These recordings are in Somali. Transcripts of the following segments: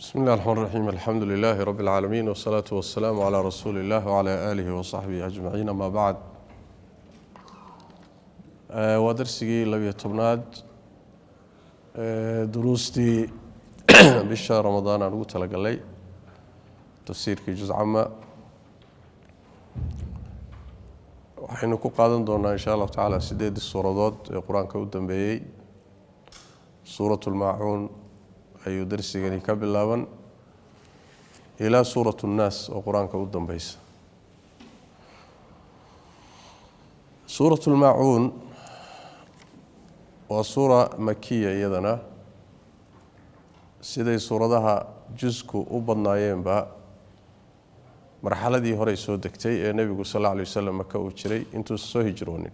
بسم الله الرحمن الرحيم، الحمد لله رب العالمين، والصلاة والسلام على رسول الله وعلى آله وصحبه أجمعين، أما بعد. Waa darsigii 12aad duruustii bisha Ramadaan aan ugu talagalay tafsiirkii juz cama. Waxaynu ku qaadan doonaa, insha Allahu tacaala, sideedii suuradood ee Qur-aanka u dambeeyey. Suurat Lmaacuun ayuu darsigani ka bilaaban ilaa Suurat Nnaas oo Qur-aanka u dambeysa. Suurat Lmaacuun waa suura makiya, iyadana siday suuradaha jusku u badnaayeenba marxaladii horey soo degtay ee Nebigu sal alla alay wasalam Maka uu jiray intuusan soo hijroonin.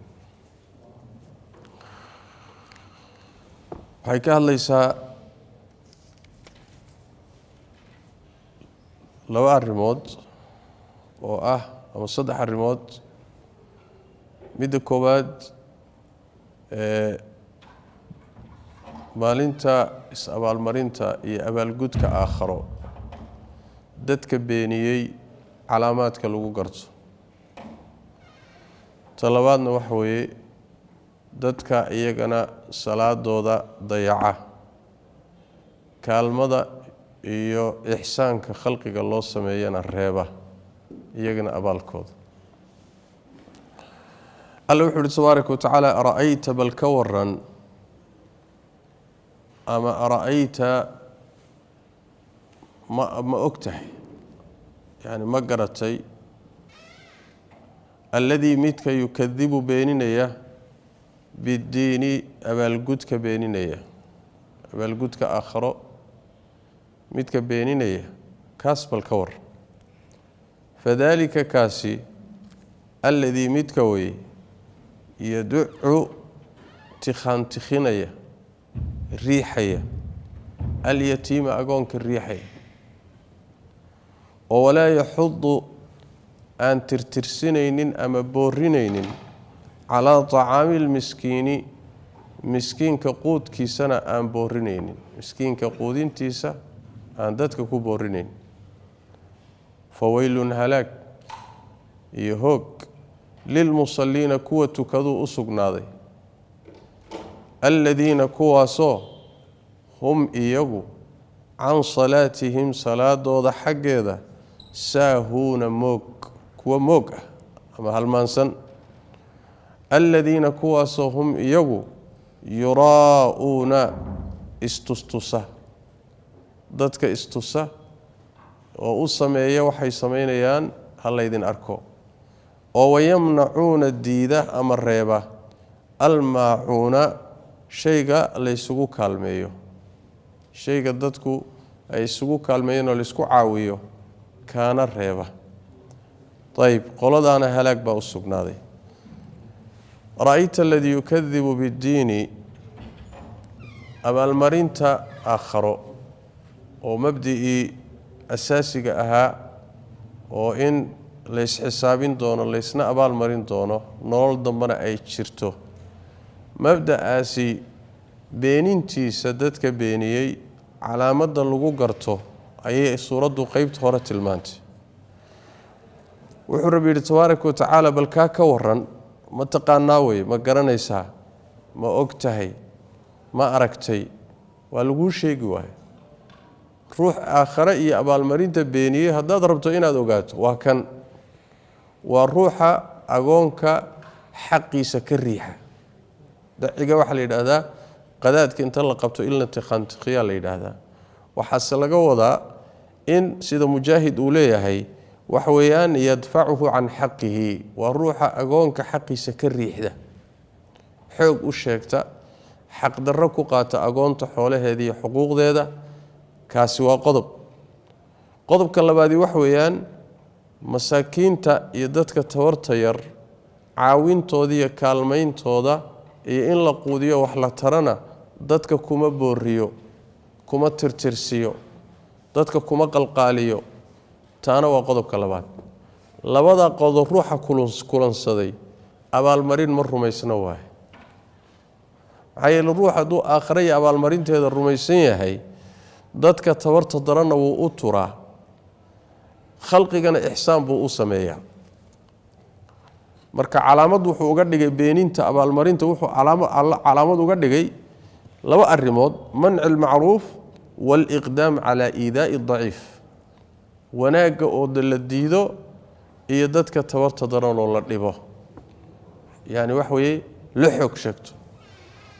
Waxay ka hadlaysaa laba arrimood oo ah, ama saddex arrimood. Midda koowaad, ee maalinta is-abaalmarinta iyo abaalgudka aakharo dadka beeniyey calaamaadka lagu garto. Ta labaadna waxa weeye dadka iyagana salaadooda dayaca, kaalmada iyo ixsaanka khalqiga loo sameeyana reeba, iyagana abaalkooda. Alla wuxuu uhi tabaaraka wa tacaala: ara-ayta, bal ka waran, ama ara-ayta, ma og tahay, yani ma garatay, alladii midka yukadibu beeninaya, biddiini, abaalgudka beeninaya, abaalgudka aakharo midka beeninaya, kaas bal ka waran. Fadaalika kaasi, alladii midka wey, yaducu tikhaantikhinaya, riixaya, alyatiima, agoonka riixaya, oo walaa yaxudu, aan tirtirsinaynin ama boorinaynin, calaa tacaami lmiskiini, miskiinka quudkiisana aan boorinaynin, miskiinka quudintiisa aan dadka ku boorinayn. Faweylun, halaag iyo hoog, lilmusalliina, kuwa tukaduu u sugnaaday, aladiina kuwaasoo, hum iyagu, can salaatihim, salaadooda xaggeeda, saahuuna, moog, kuwa moog ah ama halmaansan, aladiina kuwaasoo, hum iyagu, yuraa'uuna, istustusa, dadka istusa oo u sameeya waxay samaynayaan ha laydin arko, oo wayamnacuuna, diida ama reeba, almaacuuna, shayga laysugu kaalmeeyo, shayga dadku ay isugu kaalmeeyeen oo laysku caawiyo kaana reeba. Ayb, qoladaana halaag baa u sugnaaday. Ra-ayta aladii yukadibu biddiini, abaalmarinta aakharo oo mabdi'ii asaasiga ahaa oo in laysxisaabin doono, laysna abaalmarin doono, nolol dambena ay jirto, mabda'aasi beenintiisa dadka beeniyey calaamadda lagu garto ayay suuraddu qeybta hore tilmaantay. Wuxuu Rabbi yidhi tabaaraka wa tacaala: bal kaa ka waran, ma taqaanaa wey, ma garanaysaa, ma og tahay, ma aragtay? Waa laguu sheegi waayo. Ruux aakhare iyo abaalmarinta beeniyey haddaad rabto inaad ogaato, waa kan: waa ruuxa agoonka xaqiisa ka riixa. Daciga waxaa la yidhaahdaa qadaadka inta la qabto in la tiqaantiqiyaa la yidhaahdaa. Waxaase laga wadaa in sida Mujaahid uu leeyahay, waxa weeyaan yadfacuhu can xaqihi, waa ruuxa agoonka xaqiisa ka riixda, xoog u sheegta, xaqdarro ku qaata agoonta xoolaheeda iyo xuquuqdeeda. Kaasi waa qodob. Qodobka labaadi waxa weeyaan masaakiinta iyo dadka tabarta yar caawintooda iyo kaalmayntooda iyo in la quudiyo, wax la tarana, dadka kuma booriyo, kuma tirtirsiyo, dadka kuma qalqaaliyo. Taana waa qodobka labaad. Labada qodob ruuxa kulansaday abaalmarin ma rumaysno waaye. Maxaa yeele, ruux hadduu aakhare iyo abaalmarinteeda rumaysan yahay, Dadka tabarta daranna wuu u turaa, khalqigana ixsaan buu u sameeyaa. Marka calaamad wuxuu uga dhigay beeninta abaalmarinta, wuxuu calaamad uga dhigay laba arrimood: manci almacruuf waaliqdaam calaa iidaa'i daciif, wanaagga oo la diido iyo dadka tabarta daran oo la dhibo, yacni wax weeye la xoog sheegto.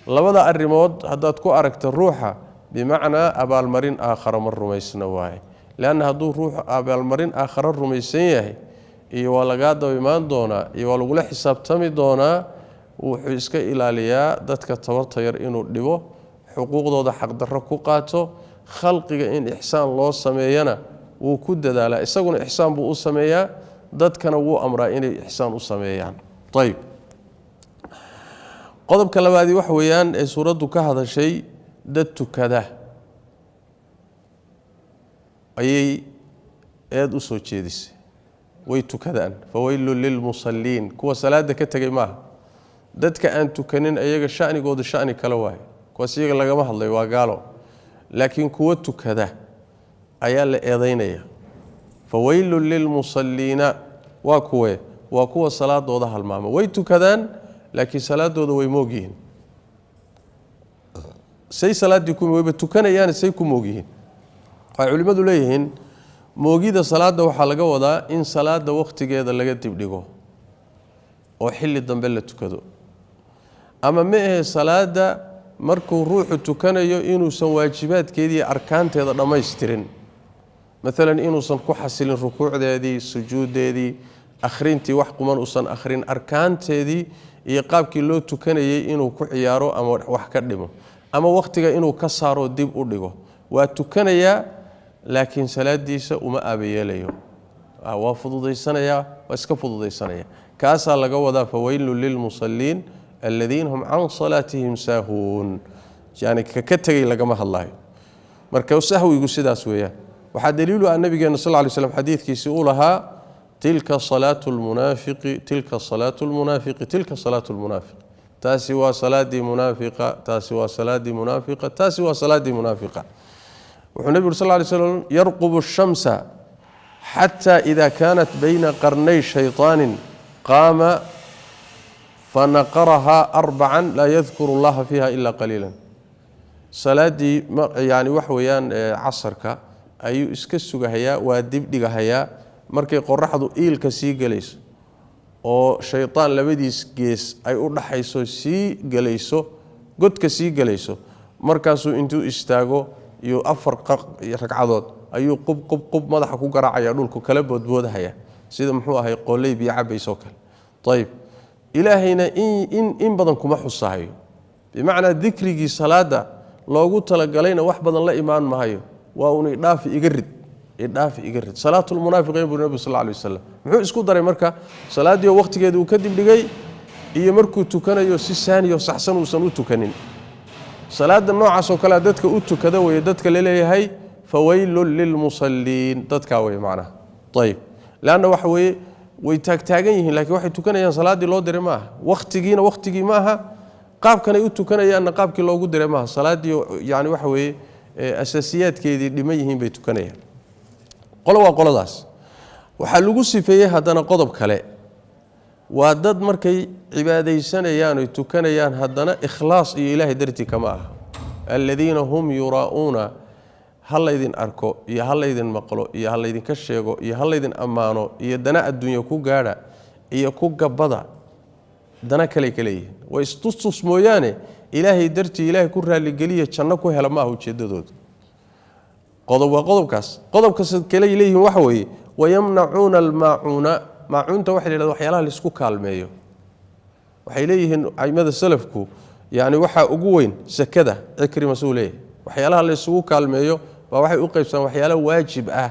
Labada arrimood haddaad ku aragta ruuxa, bimacnaa abaalmarin aakhara ma rumaysna waaye. Leanna hadduu ruuxu abaalmarin aakhara rumaysan yahay, iyo waa lagaa daba imaan doonaa, iyo waa lagula xisaabtami doonaa, wuxuu iska ilaaliyaa dadka tabarta yar inuu dhibo, xuquuqdooda xaqdarro ku qaato. Khalqiga in ixsaan loo sameeyana wuu ku dadaalaa, isaguna ixsaan buu u sameeyaa, dadkana wuu amraa inay ixsaan u sameeyaan. Ayib, qodobka labaadii waxa weeyaan ee suuraddu ka hadashay, dad tukada ayay eed u soo jeedisay. Way tukadaan, fawaylun lilmusalliin, kuwa salaada ka tegay maaha. Dadka aan tukanin iyaga shanigoodu shani kale waayo, kuwaas iyaga lagama hadlayo, waa gaalo. Laakiin kuwa tukada ayaa la eedaynaya. Fawaylun lilmusalliina waa kuwe? Waa kuwa salaadooda halmaama. Way tukadaan, laakiin salaadooda way moogyihiin. Say salaaddii ku wayba tukanayaan, say ku moogyihiin? Waxay culimmadu leeyihiin, moogida salaadda waxaa laga wadaa in salaada wakhtigeeda laga dibdhigo oo xilli dambe la tukado, ama ma ahe salaada markuu ruuxu tukanayo inuusan waajibaadkeedii arkaanteeda dhammaystirin, maalan inuusan ku xasilin rukuucdeedii, sujuuddeedii, akhrintii wax quman uusan akhrin, arkaanteedii iyo qaabkii loo tukanayay inuu ku ciyaaro ama wax ka dhimo, ama wakhtiga inuu ka saaro, dib u dhigo. Waa tukanayaa, laakiin salaadiisa uma aabayeelayo, waa fududaysanayaa, waa iska fududaysanaya. Kaasaa laga wadaa fawaylun lilmusalliin aladiina hum can salaatihim saahuun, yani ka tegay lagama hadlayo. Marka sahwigu sidaas weeyaan. Waxaa daliilu ah nabigeena sal ly slam xadiidkiisii uu lahaa: tilka salaatu lmunaafiqi, tilka salaatu lmunaafiqi, tilka salaatu lmunaafiq. Taasi waa salaadii munaafiqa, taasi waa salaadii munaafiqa, taasi waa salaadii munaafiqa. Wuxuu nebigu sal ly slam: yarqubu shamsa xata ida kaanat bayna qarnay shayطaanin qaama fanaqarahaa arbacan laa yadkuru allaha fiiha ila qaliila. Salaadii yani wax weeyaan casarka ayuu iska sugahayaa, waa dibdhigahayaa. Markay qoraxdu iilka sii gelayso oo shaytaan labadiis gees ay u dhaxayso, sii gelayso, godka sii gelayso, markaasuu intuu istaago iyo 4 ragcadood ayuu qub qub qub madaxa ku garaacaya dhulku, kala boodboodahaya sida muxuu ahay qooley biyo cabaysoo kale. Ayib, ilaahayna in badan kuma xusahayo, bimacnaa dikrigii salaada loogu talagalayna wax badan la imaan mahayo. Waa uun idhaafi iga rid, idhaafi iga rid. Salaatulmunaafiqiin buu nabigu sal lay wasalam. Muxuu isku daray marka? Salaaddii oo wakhtigeeda uu ka dibdhigay iyo markuu tukanayo si saaniyo saxsan uusan u tukanin. Salaada noocaas oo kalea dadka u tukada weye dadka laleeyahay fawaylun lilmusalliin, dadkaa wey macnaha. Ayib, leanna waxa weeye way taagtaagan yihiin, lakiin waxay tukanayaan salaaddii loo diray maaha, wakhtigiina wakhtigii maaha, qaabkanay u tukanayaanna qaabkii loogu diray maaha. Salaaddii yani waxa weeye asaasiyaadkeedii dhiman yihiin bay tukanayaan. Qolo waa qoladaas. Waxaa lagu sifeeyey haddana qodob kale: waa dad markay cibaadaysanayaan oy tukanayaan, haddana ikhlaas iyo ilaahay dartii kama aha. Aladiina hum yuraa'uuna, ha laydin arko iyo ha laydin maqlo iyo ha laydinka sheego iyo ha laydin ammaano iyo dana adduunya ku gaadha iyo ku gabbada, dana kaley ka leeyihiin. Way istustus mooyaane, ilaahay dartii, ilaahay ku raalligeliya, janno ku hela maaha ujeeddadooda. Qodob waa qodobkaas. Qodobkas kaley leeyihiin waxa weeye wayamnacuuna almaacuuna. Maacuunta waxa la yidhahda waxyaalaha laisku kaalmeeyo. Waxay leeyihiin aimada salafku, yani waxaa ugu weyn sakada. Cikrima suu leeyahay, waxyaalaha laysugu kaalmeeyo baa waxay u qaybsamaan waxyaala waajib ah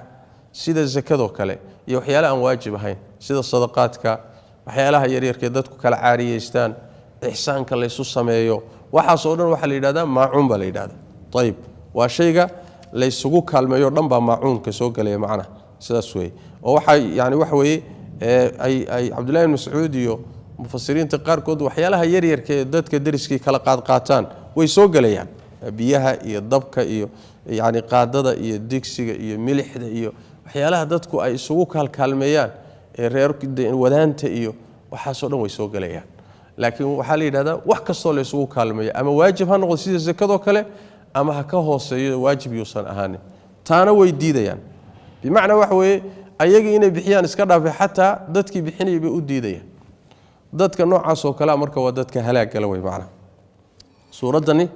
sida sakadoo kale, iyo waxyaala aan waajib ahayn sida sadaqaadka, waxyaalaha yaryarkee dadku kala caariyeystaan, ixsaanka laysu sameeyo. Waxaasoo dhan waxaa la yidhahdaa maacuun baa la yidhahda. Ayib, waa shayga laysugu kaalmeeyo dhan baa maacuunka soo gelaya macnaha, sidaas weeye. Oo waxaa yani waxa weeye ay Cabdullahi bin Mascuud iyo mufasiriinta qaarkood waxyaalaha yaryarka ee dadka deriskii kala qaadqaataan way soo gelayaan. Biyaha iyo dabka iyo yacni qaadada iyo digsiga iyo milixda iyo waxyaalaha dadku ay isugu kaalkaalmeeyaan ee reer wadaanta iyo waxaasoo dhan way soo gelayaan. Laakiin waxaa la yidhahdaa wax kastoo la isugu kaalmeeyo, ama waajib ha noqdo sida sakadoo kale, ama ha ka hooseeyo, waajib yuusan ahaanin, taana way diidayaan. Bimacnaa waxa weeye, ayagii inay bixiyaan iska dhaafay, xataa dadkii bixinayay bay u diidayaan. Dadka noocaas oo kalea marka waa dadka halaagala wey. Macnaha suuraddani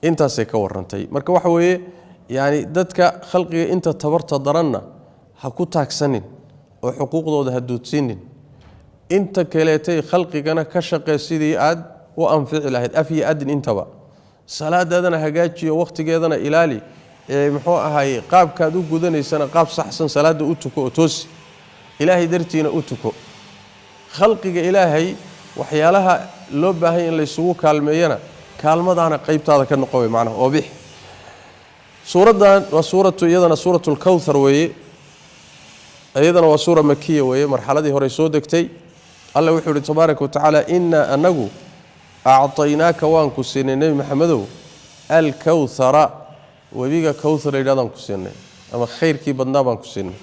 intaasay ka warantay. Marka waxa weeye, yani dadka khalqiga inta tabarta daranna ha ku taagsanin oo xuquuqdooda ha duudsiinin, inta kaleetay khalqigana ka shaqee sidii aad u anfici lahayd, af iyo adin intaba. Salaadaadana hagaajiyo, wakhtigeedana ilaali, ee muxuu ahaay, qaabkaad u gudanaysana qaab saxsan salaada u tuko oo toosi, Ilaahay dartiina u tuko. Khalqiga Ilaahay waxyaalaha loo baahanya in laysugu kaalmeeyana kaalmadaana qaybtaada ka noqo wey macnaha, oo bix. Suuraddan waa suuratu, iyadana Suuratu Lkowthar weeye. Iyadana waa suura makiya weeye, marxaladii hore soo degtay. Alla wuxuu ihi tabaaraka wa tacaala: "Innaa anagu acطaynaaka, waan ku siinay, Nebi Maxamedow, alkowthara, webiga Kowthar la yidhahdaan ku siinay, ama khayrkii badnaa baan ku siinay,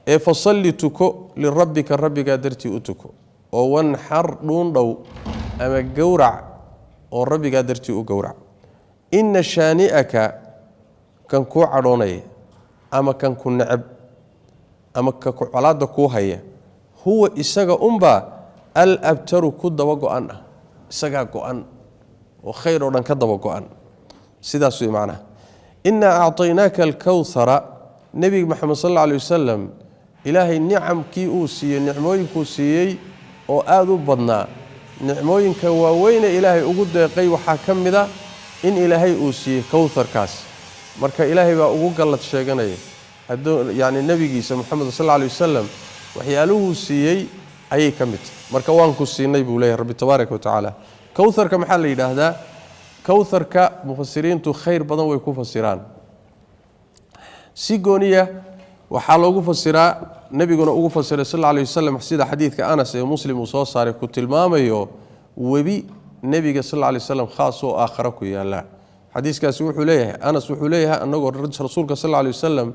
ee fasalli, tuko, lirabbika, rabbigaa dartii u tuko, oo wanxar, dhuundhow ama gowrac, oo rabbigaa dartii u gowrac. Inna shaani'aka, kan kuu cadhoonaya ama kan ku neceb ama ka ku colaadda kuu haya, huwa, isaga unbaa, al abtaru, ku daba go-an ah, isagaa go-an oo khayr oo dhan ka daba go-an." Sidaas wey macnaha innaa acطaynaaka alkowthara. Nebiga Maxamed sal alla alay wasalam Ilaahay nicamkii uu siiyey, nicmooyinkuu siiyey oo aada u badnaa, nicmooyinka waaweyne Ilaahay ugu deeqay waxaa ka mid a in Ilaahay uu siiyey kowtharkaas. Marka Ilaahay baa ugu gallad sheeganaya yani nebigiisa Moxamed sal alla alay wasalam, waxyaaluhuu siiyey ayay ka mid tahay. Marka waan ku siinay, buu leeyahay Rabbi tabaaraka wa tacaala. Kowtharka maxaa la yidhaahdaa? Kowtharka mufasiriintu khayr badan way ku fasiraan. Si gooniya waxaa loogu fasiraa, nebiguna ugu fasiray sal alla alay wasalam, sida xadiidka Anas ee Muslim uu soo saaray ku tilmaamayo, webi nebiga sal alla alay waslam khaas oo aakhara ku yaala. Xadiiskaasi wuxuu leeyahay, Anas wuxuu leeyahay, annagoo rasuulka sal alla alay wasalam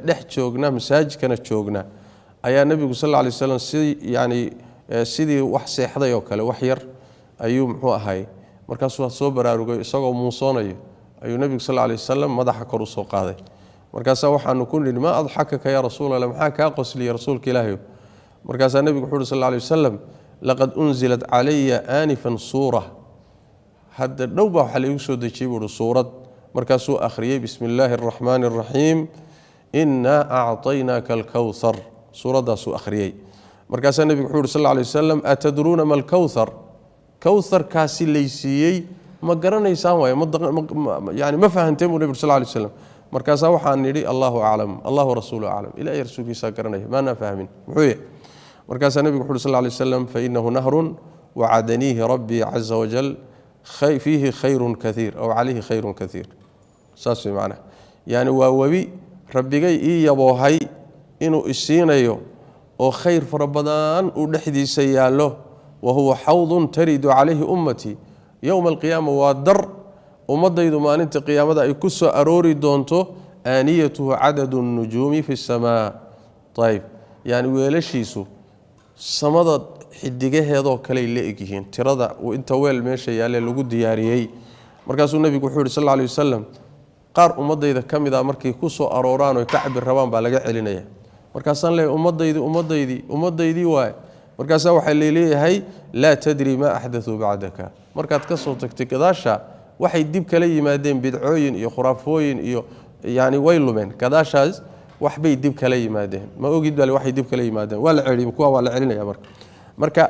dhex joogna, masaajidkana joogna, ayaa nebigu sal alla alay wasalam si yani sidii wax seexday oo kale wax yar ayuu muxuu ahay. Markaasuu soo baraarugay isagoo muusoonayo ayuu nebigu sal alla alay wasalam madaxa kor u soo qaaday. Markaasaa waxaanu ku nidhi: "Maa adxakaka yaa rasuul Allah? Maxaa kaa qosliyey, rasuulka Ilaahayo?" Markaasaa nebigu wuxu uhi sal alla alay wasalam: "Laqad unzilat calaya aanifan suura, hadda dhow baa waxaa laigu soo dejiyey," buuhi, "suurad." Markaasuu akhriyey: "Bismi illaahi araxmaani araxiim, innaa acطaynaaka alkowthar." Suuraddaasuu akhriyey. Markaasaa nebigu wuxuu uhi sal alla alay wasalam: "Atadruuna ma alkowthar? Kowtharkaasi laysiiyey ma garanaysaan waayo? Yani ma fahanteen?" buu nebigu sal lla alay slam. Markaasaa waxaan nidhi: "Allahu aclam, Allahu rasuulu aclam, Ilahay rasuulkiisaa garanaya, maanaa fahmin muxuu yahay." Markaasaa nebigu wuxu uhi sal lla alay wasalam: "Fainahu nahrun wacadaniihi rabbii caza wajal, fiihi khayrun kaiir aw calayhi khayrun kaiir." Saas wey macnaha. Yani waa webi rabbigay ii yaboohay inuu isiinayo oo khayr fara badan uu dhexdiisa yaallo. "Wa huwa xawdun taridu calayhi ummatii yowma alqiyaama", waa dar ummadaydu maalinta qiyaamada ay ku soo aroori doonto. "Aaniyatuhu cadadu nujuumi fi samaa." Ayb, yani weelashiisu samada xidigaheedoo kaley la egyihiin, tirada inta weel meesha yaalee lagu diyaariyey. Markaasuu nebigu wuxuu yihi sal alla alay wasalam: "Qaar ummadayda ka mid a markay ku soo arooraan oy ka cabir rabaan baa laga celinaya. Markaasaan leeyahay: 'Ummadaydi, ummadaydi, ummaddaydii waay.' Markaasaa waxaa laleeyahay: 'Laa tadri maa axdatuu bacdaka.' Markaad ka soo tagtay gadaasha waxay dib kala yimaadeen, bidcooyin iyo khuraafooyin iyo yani way lumeen gadaashaas, waxbay dib kala yimaadeen ma ogid bale, waxay dib kala yimaadeen waa la celiy, kuwa waa la celinaya." Marka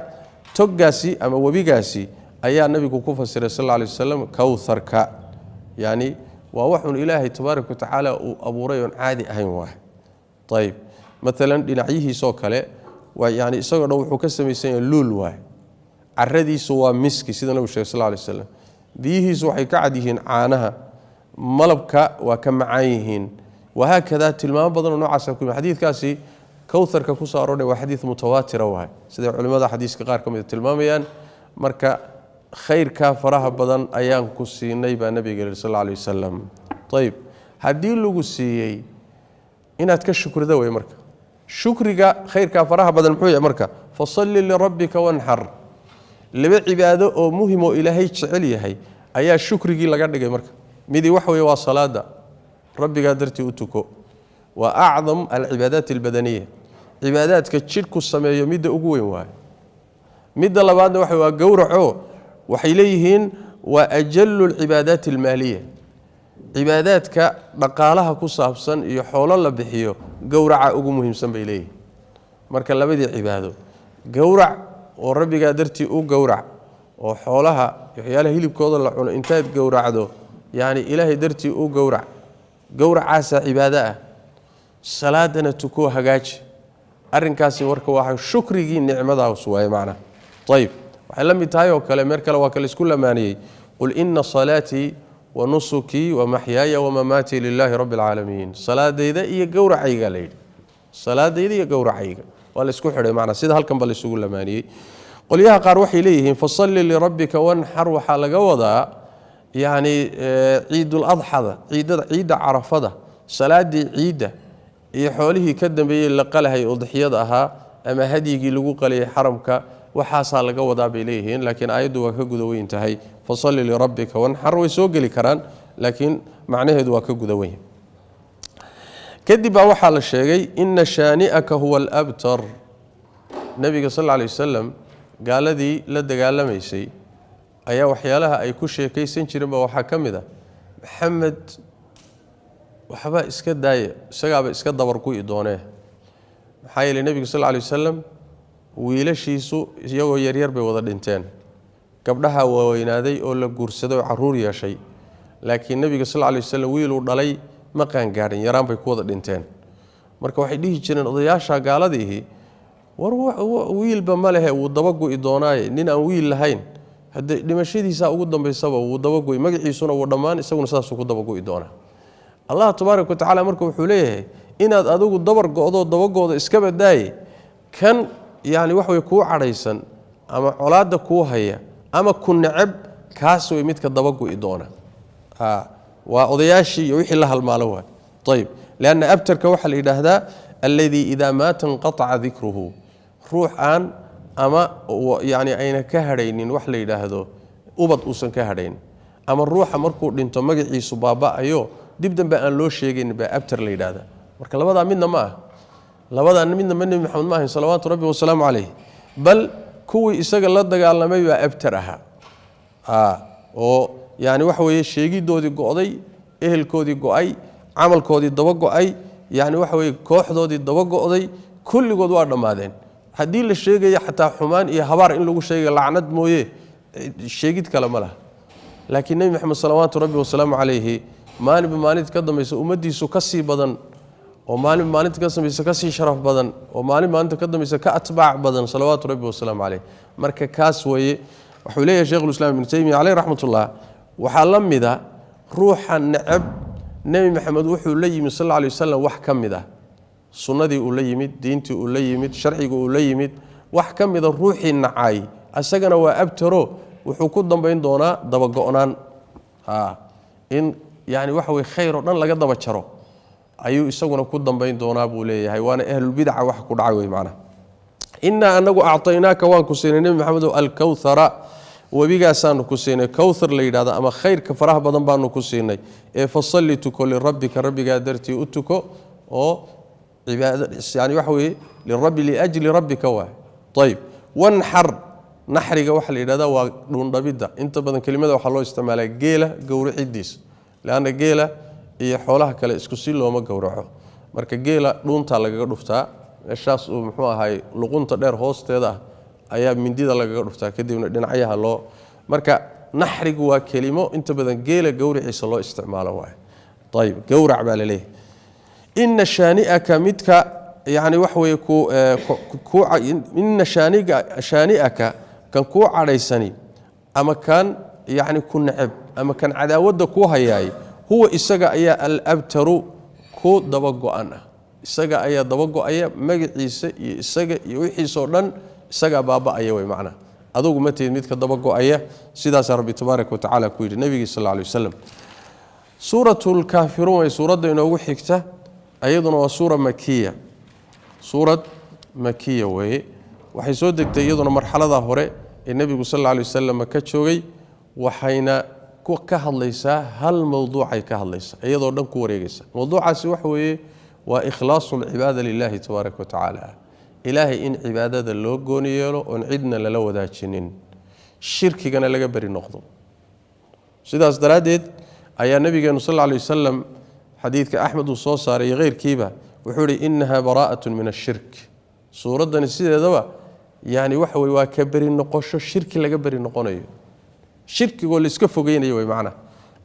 toggaasi ama webigaasi ayaa nabigu ku fasiray sal alla alay wasalam kowtharka. Yani waa waxuun Ilaahay tabaaraka wa tacaala uu abuuray oon caadi ahayn waay. Ayib, maalan dhinacyihiisoo kale waa yani isagoo dhan wuxuu ka samaysan yahay luul waay, caradiisu waa miski sida nabigu shegay sal alla alay wasalam, biyihiisu waxay ka cad yihiin caanaha, malabka waa ka macaan yihiin, wahaakada. Tilmaamo badanoo noocaasa ku yimid xadiidkaasi kowtharka ku soo aroorhay. Waa xadiid mutawaatira waay, siday culimmada xadiiska qaar ka mid tilmaamayaan. Marka Khayrkaa faraha badan ayaan ku siinay baa nabiga yihi sal alla alay wasalam. Ayib, haddii lagu siiyey inaad ka shukrida wey. Marka shukriga khayrkaa faraha badan muxuu yahay? Marka fasalli lirabbika wanxar. Laba cibaado oo muhim oo Ilaahay jecel yahay ayaa shukrigii laga dhigay. Marka midii waxa weeye waa salaada, rabbigaa dartii u tuko. Waa acdam alcibaadaat albadaniya, cibaadaadka jidhku sameeyo midda ugu weyn waaye. Midda labaadna waxa waa gowraco. Waxay leeyihiin waa ajalu alcibaadaat almaaliya, cibaadaadka dhaqaalaha ku saabsan iyo xoolo la bixiyo gowraca ugu muhiimsan bay leeyihiin. Marka labadii cibaado, gowrac oo rabbigaa dartii u gowrac, oo xoolaha waxyaalaha hilibkooda la cuno intaad gowracdo, yacni Ilaahay dartii u gowrac, gowracaasaa cibaado ah. Salaadana tukoo, hagaaji. Arrinkaasi marka waa shukrigii nicmadaas waaye macnaha. Ayib, waxay la mid tahay oo kale meel kale waa kale isku lamaaniyey: qul ina salaatii wa nusukii wa maxyaaya wamamaatii lilaahi rabbi alcaalamiin. Salaadayda iyo gowracayga la yidhi, salaadayda iyo gowracayga waa la isku xidhay macnaa, sida halkan ba la isugu lamaaniyey. Qolyaha qaar waxay leeyihiin fasalli lirabbika wanxar waxaa laga wadaa yacni ciiduladxada, ciidada, ciidda Carafada, salaadii ciidda iyo xoolihii ka dambeeyey la qalahay udxiyada ahaa ama hadyigii lagu qalayay xaramka, waxaasaa laga wadaa bay leeyihiin. Laakiin aayaddu waa ka guda weyn tahay. Fasalli lirabbika wanxar way soo geli karaan, laakiin macnaheedu waa ka guda weyn. Kadib baa waxaa la sheegay ina shaani'aka huwa alabtar. Nebiga sal alla alay wasalam gaaladii la dagaalamaysay ayaa waxyaalaha ay ku sheekaysan jireen ba waxaa ka mid ah: Maxamed waxba iska daaya, isagaaba iska dabargu'i doonee. Maxaa yeeley nebiga sal alla alay wasalam wiilashiisu iyagoo yaryar bay wada dhinteen. Gabdhaha waaweynaaday oo la guursaday oo caruur yeeshay, laakiin nebiga sal alla alay wasalam wiiluu dhalay ma qaangaadhin, yaraan bay ku wada dhinteen. Marka waxay dhihi jireen odayaasha gaaladiihi: war wiilba ma lehe, wuu dabagu'i doonaaye. Nin aan wiil lahayn haddee dhimashadiisaa ugu dambaysaba, wuu dabagu'i, magaciisuna wuu dhammaan, isaguna saasuu ku dabagu'i doonaa. Allah tabaaraka wa tacaala marka wuxuu leeyahay inaad adigu dabar go'doo dabagooda iska badaaye, kan yacni wax way kuu cadhaysan ama colaadda kuu haya ama ku neceb, kaas way midka dabagu'i doona. Waa odayaashii iyo wixii la halmaalo waay. Ayib, lianna abtarka waxaa la yidhaahdaa alladii idaa maata inqataca dikruhu, ruux aan ama yani ayna ka hadhaynin wax la yidhaahdo ubad uusan ka hadhayn, ama ruuxa markuu dhinto magaciisu baaba'ayo, dib dambe aan loo sheegayn baa abtar la yidhahdaa. Marka labadaa midna ma ah, labadaa midna ma Nebi Maxamed ma ahayn salawaatu rabbi wasalaamu calayh, bal kuwii isaga la dagaalamay baa abtar ahaa, oo yani waxa weeye sheegidoodii go'day, ehelkoodii go'ay, camalkoodii daba go'ay, yani waxa weye kooxdoodii daba go'day, kulligood waa dhammaadeen. Haddii la sheegayo xataa xumaan iyo habaar in lagu sheegayo, lacnad mooye, sheegid kale ma laha. Laakiin Nebi Maxamed salawaatu rabbi wasalaamu calayhi maalinba maalinta ka dambaysa ummaddiisu ka sii badan, oo maalinba maalinta ka dambaysa ka sii sharaf badan, oo maalin maalinta ka dambaysa ka atbaac badan, salawaatu rabbi wasalaamu caleyh. Marka kaas weeye wuxuu leeyahay Sheikhulislaam Ibnu Taymiya caleyh raxmatullah. Waxaa la mida ruuxa necab Nebi Maxamed wuxuu la yimid sal alla alay wasalam wax ka mid ah, sunnadii uu la yimid, diintii uu la yimid, sharcigii uu la yimid wax ka mida ruuxii nacay, isagana waa abtaro. Wuxuu ku dambayn doonaa dabago'naan, in yani waxa weye khayr oo dhan laga daba jaro ayuu isaguna ku dambayn doonaa buu leeyahay. Waana ahlulbidaca wax ku dhacay wey macnaha. Innaa anagu acطaynaaka, waan ku siinay Nebi Maxamedow, alkowthara, webigaasaanu ku siinay kowthar la yidhahdo ama khayrka faraha badan baanu ku siinay. Ee fasalli, tuko, lirabbika, rabbigaa dartii u tuko, oo cibaado yani waxa weeye lirabbi, liajli rabbika waay. Ayib, wanxar. Naxriga waxaa la yidhahdaa waa dhuundhabidda. Inta badan kelimada waxaa loo isticmaalaa geela gowricidiisa, leanna geela iyo xoolaha kale isku si looma gowraco. Marka geela dhuuntaa lagaga dhuftaa, meeshaas uu muxuu ahay luqunta dheer hoosteeda ah ayaa mindida lagaga dhuftaa, kadibna dhinacyaha loo. Marka naxrigu waa kelimo inta badan geela gowriciisa loo isticmaalo waay. Ayib, gowrac baa laleeyahay. Ina shaani'aka, midka yani waxa weye ku ina shaaniga shaani'aka, kan kuu cadhaysani ama kan yacni ku neceb ama kan cadaawadda kuu hayaay, huwa isaga ayaa alabtaru, ku daba go-an ah. Isaga ayaa daba go-aya, magaciisa iyo isaga iyo wixiisoo dhan isagaa baaba'aya wey macnaha. Adugu ma tihid midka daba go-aya. Sidaasaa Rabbi tabaaraka wa tacaala ku yidhi nebigii sal alla alay wasalam. Suuratulkaafiruun way suuradda inoogu xigta, iyaduna waa suura makiya, suurad makiya weeye. Waxay soo degtay iyaduna marxalada hore ee nebigu sal alla alay wasalam ka joogay, waxayna ka hadlaysaa hal mowduucay ka hadlaysaa, iyadoo dhan ku wareegaysa. Mowduucaasi waxa weeye waa ikhlaasu alcibaada lilahi tabaaraka wa tacaala, Ilaahay in cibaadada loo gooni yeelo oon cidna lala wadaajinin, shirkigana laga beri noqdo. Sidaas daraaddeed ayaa nabigeenu sal alla alay wasalam xadiidka Axmed uu soo saaray iyo keyrkiiba wuxuu ihi: "Inaha baraa'atun min ashirk." Suuraddani sideedaba yani waxa weye waa ka beri noqosho shirki laga beri noqonayo, shirkigoo laiska fogeynayo wey macnaha.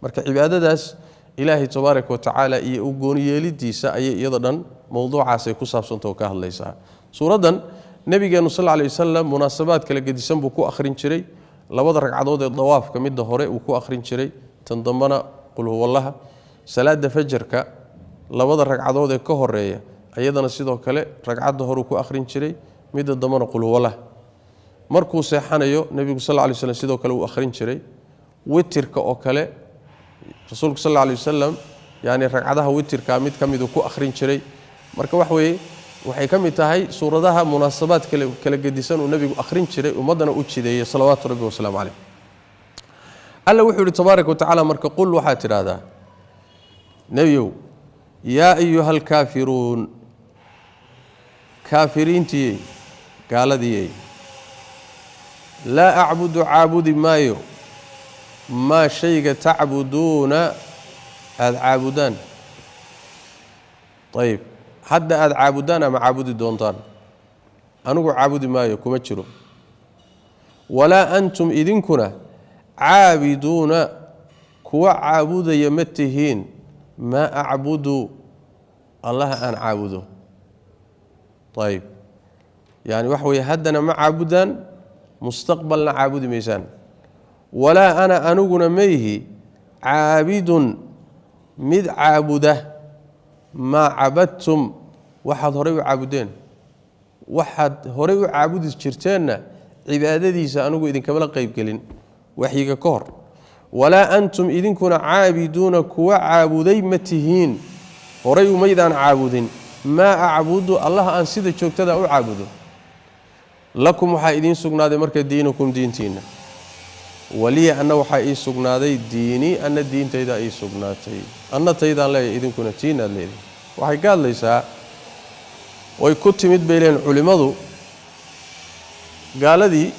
Marka cibaadadaas Ilaahay tabaaraka wa tacaala iyo u gooniyeelidiisa ayay iyada dhan mowduucaasay ku saabsantao ka hadlaysaa. Suuraddan nabigeenu sal alay wasalam munaasabaad kala gedisan buu ku akhrin jiray. Labada ragcadood ee dawaafka midda hore uu ku akhrin jiray, tan dambena qul huwallaha. Salaada fajarka labada ragcadood ee ka horeeya ayadana sidoo kale ragcadda horuu ku akhrin jiray, midda dambena qul huwallaha. Markuu seexanayo nebigu sal lay slam sidoo kale uu akhrin jiray. Witirka oo kale rasuulku sal alay wasalam yani ragcadaha witirka mid ka miduu ku akhrin jiray. Marka wax weeye, waxay ka mid tahay suuradaha munaasabaad kala gedisan uu nebigu akhrin jiray, ummaddana u jideeyey salawaatu rabbi wasalaamu caleyh. Alla wuxuu yihi tabaaraka wa tacala marka: "Qul," waxaad tidhaahdaa nebiyow, "yaa ayuha alkaafiruun," kaafiriintiyey, gaaladiyey, "laa acbudu," caabudi maayo, "maa," shayga, "tacbuduuna," aada caabudaan. Ayib, hadda aada caabudaan ama caabudi doontaan, anigu caabudi maayo, kuma jiro. "Walaa antum," idinkuna, "caabiduuna," kuwa caabudaya ma tihiin, "maa acbudu," Allaha aan caabudo. Ayib, yani waxa weeye haddana ma caabudaan, mustaqbalna caabudi maysaan. "Walaa ana," aniguna mayhi, "caabidun," mid caabuda, "maa cabadtum," waxaad horay u caabudeen. Waxaad horay u caabudi jirteenna cibaadadiisa anigu idinkamala qaybgelin waxyiga ka hor. "Walaa antum," idinkuna, "caabiduuna," kuwa caabuday ma tihiin, horay umaydaan caabudin, "maa acbudu," Allaha aan sida joogtada u caabudo. "Lakum," waxaa idiin sugnaaday marka, "diinukum," diintiinna. "Waliya," anna waxaa ii sugnaaday, "diinii," anna diintaydaa ii sugnaatay. Anna taydaan leeyahay, idinkuna tiinaad leedahay. Waxay ka hadlaysaa way ku timid bay leeyihin culimmadu, gaaladii,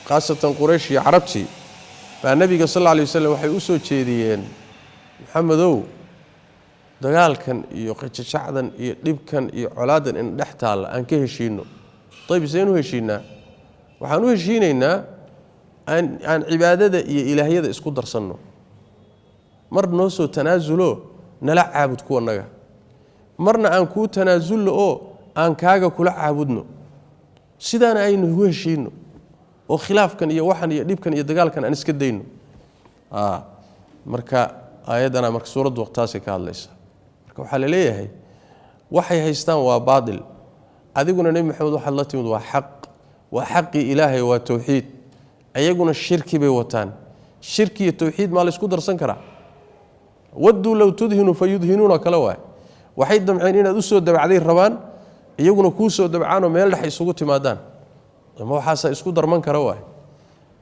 khaasatan Quraysh iyo Carabtii, baa nebiga sal alla alay wasalam waxay u soo jeediyeen: "Maxamedow, dagaalkan iyo qajajacdan iyo dhibkan iyo colaadan in dhex taalla aan ka heshiino." Ayib, seen u heshiinaa? Waxaan u heshiinaynaa aan cibaadada iyo ilaahyada isku darsanno. Mar noo soo tanaasulo, nala caabud kuwanaga, marna aan kuu tanaasulno oo aan kaaga kula caabudno. Sidaana aynu ugu heshiino oo khilaafkan iyo waxan iyo dhibkan iyo dagaalkan aan iska dayno. Marka aayaddana, marka suuraddu waqtaasay ka hadlaysa. Marka waxaa la leeyahay waxay haystaan waa baatil, adiguna Nebi Maxamed waxaad la timid waa xaq, waa xaqii Ilaahay, waa towxiid. Ayaguna shirki bay wataan. Shirki iyo towxiid maa la isku darsan karaa? "Wadduu low tudhinu fayudhinuuna" kale waay. Waxay damceen inaad u soo dabacday rabaan, iyaguna kuu soo dabcaanoo meel dhex isugu timaadaan. Ama waxaasaa isku darman kara waay?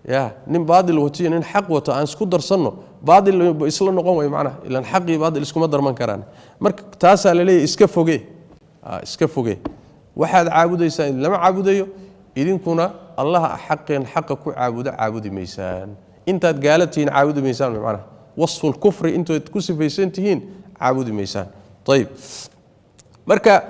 Ya nin baadil watiyo nin xaq wato aan isku darsanno, baadil isla noqon way macnaha, ilan xaq iyo baadil iskuma darman karaan. Marka taasaa la leeyahy: iska foge, iska foge. Waxaad caabudaysaan lama caabudayo, idinkuna Allaha xaqeen xaqa ku caabudo caabudi maysaan. Intaad gaala tihiin caabudi maysaan macnaha, wasfu lkufri intood ku sifaysan tihiin caabudi maysaan. Ayib, marka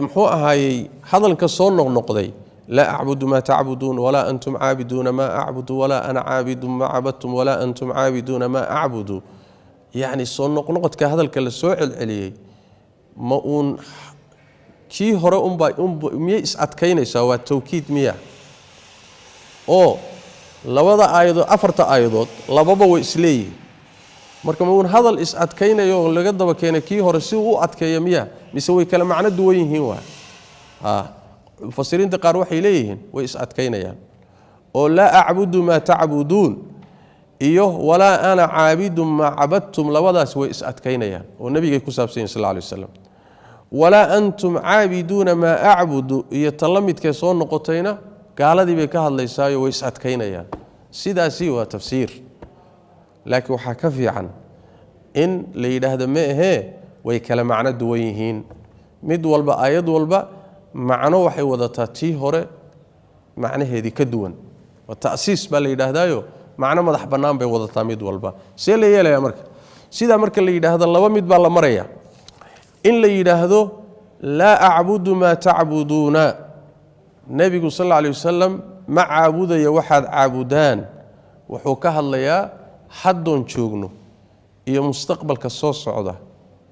muxuu ahaayey hadalka soo noqnoqday: "Laa acbudu maa tacbuduun, walaa antum caabiduuna maa acbudu, walaa ana caabidu maa cabadtum, walaa antum caabiduuna maa acbudu"? Yacni soo noqnoqodka hadalka la soo celceliyey, ma uun kii hore unbaa miyay is adkaynaysaa? Waa tawkiid miya? Oo labada aayadood, afarta aayadood, lababa way isleeyihiin. Marka ma uun hadal is adkaynayo oo laga daba keenay kii hore si uu u adkeeya miya, mise way kala macno duwan yihiin? Waa mufasiriinta qaar waxay leeyihiin way is adkaynayaan. Oo laa acbudu maa tacbuduun iyo walaa ana caabidun maa cabadtum, labadaas way is adkaynayaan oo nebigay ku saabsan yihin sal alay waslam. Walaa antum caabiduuna maa acbudu iyo ta la midkee soo noqotayna gaaladii bay ka hadlaysaayo, way is adkaynayaan. Sidaasi waa tafsiir, laakiin waxaa ka fiican in la yidhaahdo ma ahee, way kala macno duwan yihiin. Mid walba, aayad walba macno waxay wadataa tii hore macnaheedii ka duwan. Waa ta'siis baa la yidhaahdaayo, macno madax bannaan bay wadataa mid walba. See la yeelayaa marka? Sidaa marka la yidhaahdo, laba mid baa la maraya. In la yidhaahdo laa acbudu maa tacbuduuna, nebigu sal alla alay wasalam ma caabudayo waxaad caabudaan, wuxuu ka hadlayaa haddoon joogno iyo mustaqbalka soo socda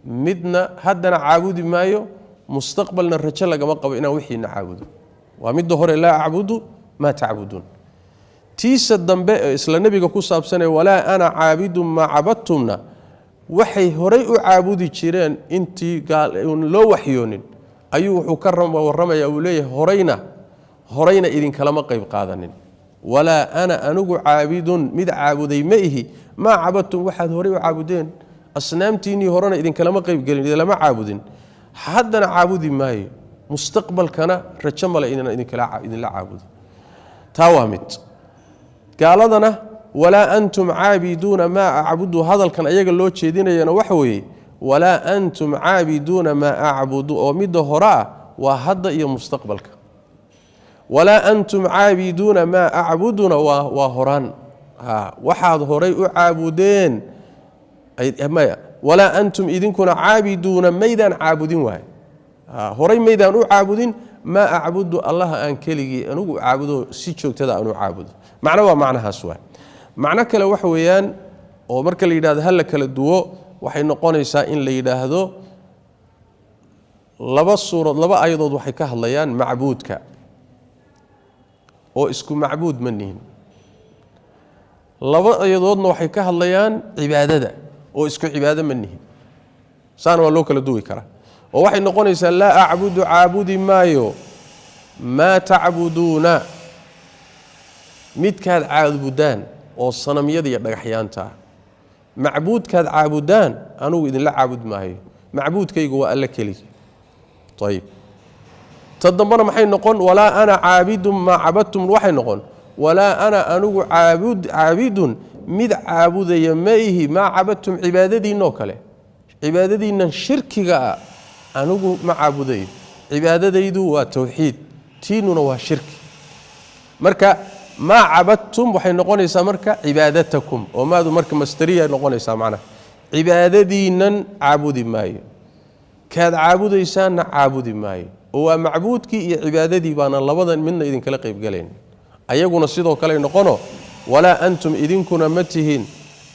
midna. Haddana caabudi maayo, mustaqbalna rajo lagama qabo inaan wixiina caabudo. Waa midda hore, laa acbudu maa tacbuduun. Tiisa dambe ee isla nebiga ku saabsanee walaa ana caabidun maa cabadtumna, waxay horay u caabudi jireen intii loo waxyoonin ayuu wuxuu ka warramaya. Uu leeyahay horayna idinkalama qayb qaadanin. Walaa ana anigu caabidun mid caabuday ma ihi maa cabadtum, waxaad horay u caabudeen. Asnaamtiinnii horena idinkalama qaybgelin, idinlama caabudin, haddana caabudi maayo, mustaqbalkana rajo male inaan idinla caabudo. Taa waa mid. Gaaladana walaa antum caabiduuna maa acbudu, hadalkan ayaga loo jeedinayana waxa weeye walaa antum caabiduuna maa acbudu, oo midda hore ah waa hadda iyo mustaqbalka. Walaa antum caabiduuna maa acbuduna waa horaan, waxaad horay u caabudeen. Maya, walaa antum idinkuna caabiduuna maydaan caabudin waay, horay maydaan u caabudin maa acbudu, allaha aan keligii anigu caabudo, si joogtada aan u caabudo. Macno waa macnahaas waay. Macno kale waxa weeyaan oo marka la yidhahdo ha la kala duwo, waxay noqonaysaa in la yidhaahdo laba suurood, laba ayadood waxay ka hadlayaan macbuudka oo isku macbuud ma nihin. Laba ayadoodna waxay ka hadlayaan cibaadada oo isku cibaado ma nihin. Saana waa loo kala duwi karaa, oo waxay noqonaysaa laa acbudu caabudi maayo maa tacbuduuna, midkaad caabudaan oo sanamyada iyo dhagaxyaanta ah. Macbuudkaad caabudaan anugu idinla caabud maayo, macbuudkaygu waa alle keligi. Ayib, ta dambena maxay noqon? Walaa ana caabidun maa cabadtum, waxay noqon walaa ana anigu caabidun mid caabudaya ma ihi maa cabadtum, cibaadadiinoo kale, cibaadadiinnan shirkiga ah anigu ma caabudayo. Cibaadadaydu waa towxiid, tiinuna waa shirki. Marka maa cabadtum waxay noqonaysaa marka cibaadatakum, oo maadu marka masteriya noqonaysaa. Macnaha cibaadadiinnan caabudi maayo, kaad caabudaysaanna caabudi maayo, oo waa macbuudkii iyo cibaadadii baana labadan midna idinkala qaybgalayn. Ayaguna sidoo kale noqono walaa antum idinkuna ma tihiin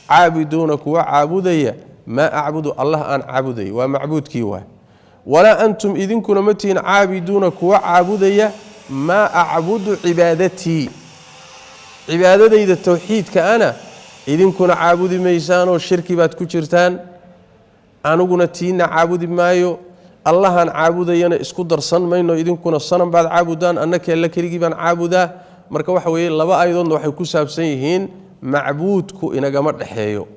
caabiduuna kuwa caabudaya maa acbudu, allah aan caabuday, waa macbuudkii waay. Walaa antum idinkuna ma tihiin caabiduuna kuwa caabudaya maa acbudu cibaadatii, cibaadadayda towxiidka ana idinkuna caabudi maysaanoo shirki baad ku jirtaan, aniguna tiina caabudi maayo, allahan caabudayana isku darsan mayno, idinkuna sanam baad caabudaan, annaka alla keligii baan caabudaa. Marka waxa weeye laba aayadoodna waxay ku saabsan yihiin macbuudku inagama dhexeeyo,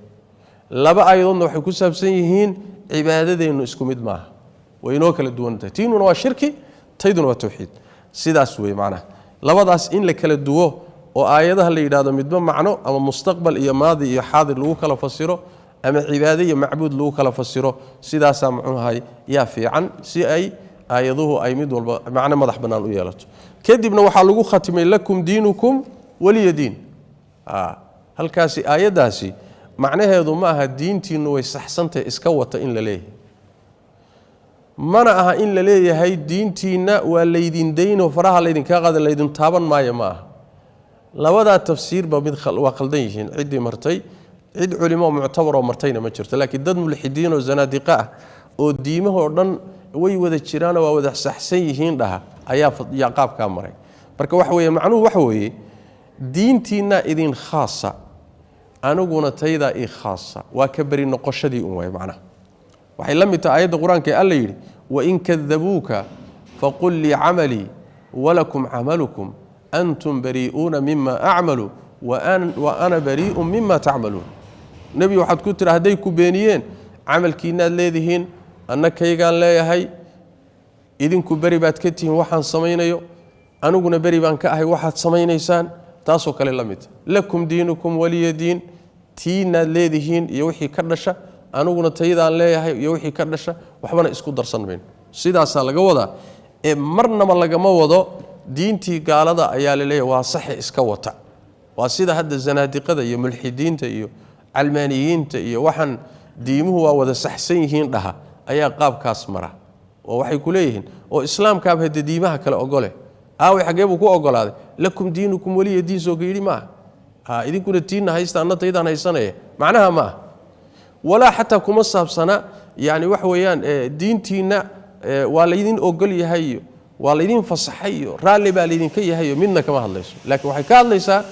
laba aayadoodna waxay ku saabsan yihiin cibaadadeennu isku mid maaha, way inoo kala duwan tahay. Tiinuna waa shirki, tayduna waa towxiid. Sidaas wey macnaha labadaas in la kala duwo oo aayadaha la yidhahdo midba macno ama mustaqbal iyo maadi iyo xaadir lagu kala fasiro ama cibaado iyo macbuud lagu kala fasiro, sidaasaa muxuuahay yaa fiican, si ay aayaduhu ay mid walba macno madax bannaan u yeelato. Kadibna waxaa lagu khatimay lakum diinukum waliya diin. Halkaasi aayaddaasi macnaheedu ma aha diintiinnu way saxsantahay iska wata in la leeyahay, mana aha in la leeyahay diintiinna waa laydin daynoo faraha laydinkaa qaada, laydin taaban maayo, ma aha. Labadaa tafsiirba mid waa khaldan yihiin ciddii martay. Cid culimo muctabaroo martayna ma jirto, laakiin dad mulxidiin oo zanaadiqa ah oo diimahoo dhan way wada jiraanoo waa wada saxsan yihiin dhaha ayaa yaa qaabkaa maray. Marka waxa weeye macnuhu waxa weeye diintiinna idin khaasa, aniguna taydaa ii khaasa, waa ka beri noqoshadii un waay. Macnaha waxay la mid tahay aayadda qur-aanka ee alla yidhi wain kadabuuka faqul lii camalii walakum camalukum Antum barii'uuna mima acmalu wa ana barii'un mima tacmaluun. Nebi waxaad ku tira hadday ku beeniyeen, camalkiinaad leedihiin, anna kaygaan leeyahay. Idinku beri baad ka tihiin waxaan samaynayo, aniguna beri baan ka ahay waxaad samaynaysaan. Taasoo kale la mid, lakum diinukum waliya diin. Tiinaad leedihiin iyo wixii ka dhasha, aniguna taydaan leeyahay iyo wixii ka dhasha, waxbana isku darsan mayno. Sidaasaa laga wadaa ee marnaba lagama wado diintii gaalada ayaa laleeyahay waa saxe iska wata. Waa sida hadda zanaadiqada iyo mulxidiinta iyo calmaaniyiinta iyo waxaan diimuhu waa wada saxsan yihiin dhaha ayaa qaabkaas mara, oo waxay ku leeyihiin oo islaamkaaba hade diimaha kale ogole. Aaway, xaggee buu ku ogolaaday? Lakum diinukum weliya diin soo ka yidhi maaha. Idinkuna tiinna haysta, anna taydaan haysanaya, macnaha ma aha. Walaa xataa kuma saabsana, yani waxa weeyaan, diintiinna waa laydin ogol yahay iyo waa laydin fasaxay iyo raalli baa laydinka yahay iyo midna kama hadlayso. Laakiin waxay ka hadlaysaa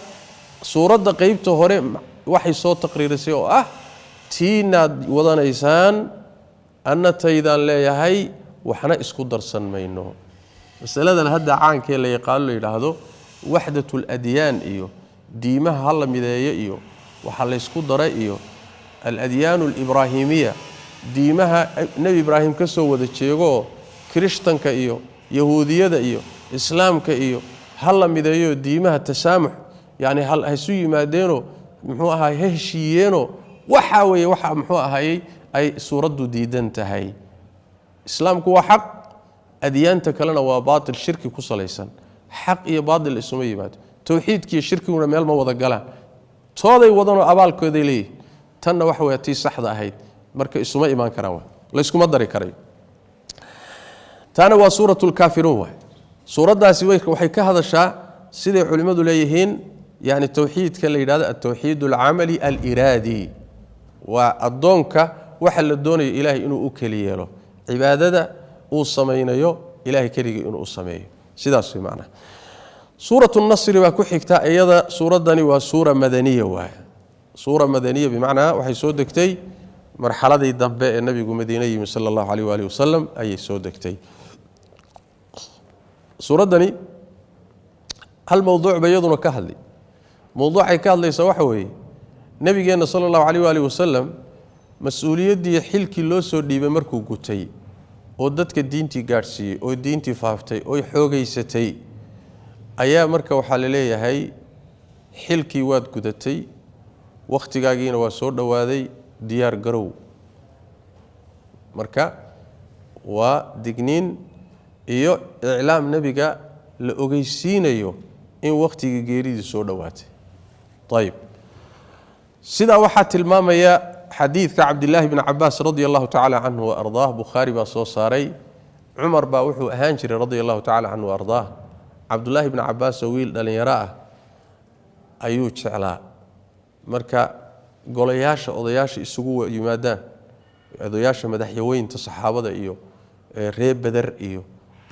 suuradda qeybta hore waxay soo taqriirisay oo ah tiinaad wadanaysaan, anna taydaan leeyahay, waxna isku darsan mayno. Masaladan hadda caankee la yaqaano la yidhaahdo waxdatul adyaan iyo diimaha ha la mideeyo iyo waxaa laysku daray iyo aladyaanu alibraahimiya, diimaha Nebi Ibraahim ka soo wada jeegooo kirishtanka iyo yahuudiyada iyo islaamka iyo ha la mideeyo, diimaha tasaamux yani haisu yimaadeenoo muxuu ahaay ha heshiiyeenoo, waxaa weeye waxa muxuu ahayey ay suuraddu diidan tahay. Islaamku waa xaq, adyaanta kalena waa baatil shirki ku salaysan. Xaq iyo baatil isuma yimaado, towxiidkiiyo shirkiguna meel ma wada galaan. Tooday wadanoo abaalkooday leeyihin, tanna waxa weya tii saxda ahayd, marka isuma imaan karaan, wa layskuma dari karayo. Taana waa suurat lkaafiruun waay. Suuraddaasi waxay ka hadashaa, siday culimmadu leeyihiin, yani towxiidka la yidhahdo altowxiid alcamali aliraadi. Waa addoonka waxa la doonayo ilaahay inuu u keli yeelo cibaadada uu samaynayo, ilahay keligii inuu u sameeyo, sidaas way macnaha. Suuratu Nasri baa ku xigta iyada. Suuraddani waa suura madaniya waay. Suura madaniya bimacnaa waxay soo degtay marxaladii dambe ee nabigu Madiine yimi sala allahu alayh waalihi wasalam ayay soo degtay. Suuraddani hal mowduuc ba iyaduna ka hadlay. Mowduucay ka hadlaysaa waxa weeye nebigeenna sala allahu alayh waalihi wasalam mas-uuliyaddii xilkii loo soo dhiibay markuu gutay oo dadka diintii gaadhsiiyey oo diintii faaftay oo xoogaysatay, ayaa marka waxaa la leeyahay xilkii waad gudatay, wakhtigaagiina waa soo dhowaaday, diyaar garow. Marka waa digniin iyo iclaam nebiga la ogeysiinayo in wakhtigii geeridii soo dhowaatay. Ayib, sidaa waxaa tilmaamaya xadiidka Cabdilaahi bni Cabaas radia allahu tacala canhu wa ardaah. Bukhaari baa soo saaray. Cumar baa wuxuu ahaan jiray radia allahu tacala canhu wa ardaah, Cabdulaahi bni Cabaas oo wiil dhallinyaro ah ayuu jeclaa. Marka golayaasha odayaasha isugu yimaadaan, odayaasha madaxyaweynta saxaabada iyo reer Beder iyo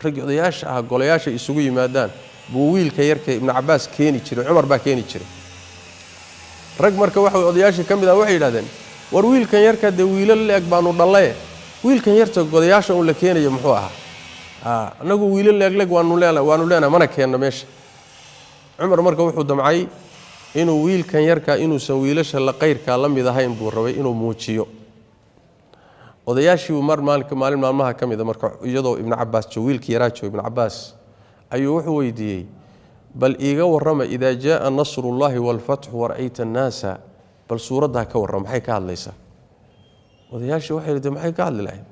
raggii odayaasha ah, golayaasha isugu yimaadaan buu wiilka yarka Ibnu Cabaas keeni jiray. Cumar baa keeni jiray. Rag marka waxa odayaashii ka mid ah waxay yidhahdeen, war wiilkan yarka dee wiilal leeg baanu dhallaye, wiilkan yarta godayaasha uun la keenayo muxuu ahaa? Annagu wiilal leegleeg waanu leenahay, mana keenno meesha. Cumar marka wuxuu damcay inuu wiilkan yarka inuusan wiilasha la qayrkaa la mid ahayn buu rabay inuu muujiyo. Odayaashiibuu mar maalin maalmaha ka mida, marka iyadoo Ibnu Cabaas joogo, wiilkii yaraa joogo Ibnu Cabaas, ayuu wuxuu weydiiyey, bal iiga warrama idaa jaaa nasrullahi waalfatxu wara'ayta annaasa, bal suuraddaa ka warrama, maxay ka hadlaysaa? Odayaashii waxay yidhi, maxay ka hadli lahayd?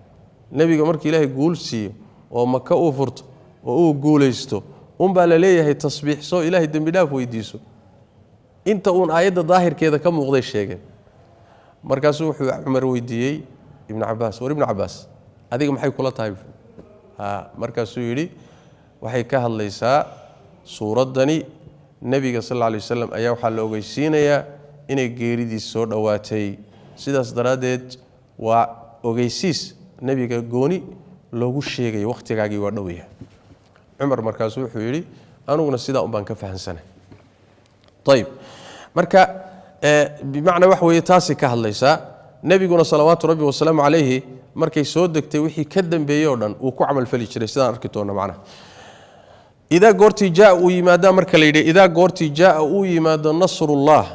Nebiga markii Ilaahay guul siiyo oo Maka uu furto oo uu guulaysto unbaa la leeyahay tasbiixso, Ilaahay dembi dhaaf weydiiso. Inta uun aayadda daahirkeeda ka muuqday sheegeen. Markaasuu wuxuu Cumar weydiiyey Ibnu Cabaas, war Ibnu Cabaas, adiga maxay kula tahay? Markaasuu yidhi, waxay ka hadlaysaa suuraddani nebiga sal alla alay wasalam ayaa waxaa la ogeysiinayaa inay geeridiis soo dhowaatay. Sidaas daraaddeed waa ogeysiis nebiga gooni loogu sheegayo, wakhtigaagii waa dhowyahay. Cumar markaasuu wuxuu yidhi, aniguna sidaa un baan ka fahansanay. Ayib, marka bimacnaa waxa weeye taasay ka hadlaysaa. Nebiguna salawaatu rabbi wasalaamu calayhi markay soo degtay wixii ka dambeeyey oo dhan uu ku camalfali jiray, sidaan arki doonno macnaha. Idaa goortii jaa uu yimaadaa, marka la yidhi idaa goortii jaaa uu yimaado nasrullah,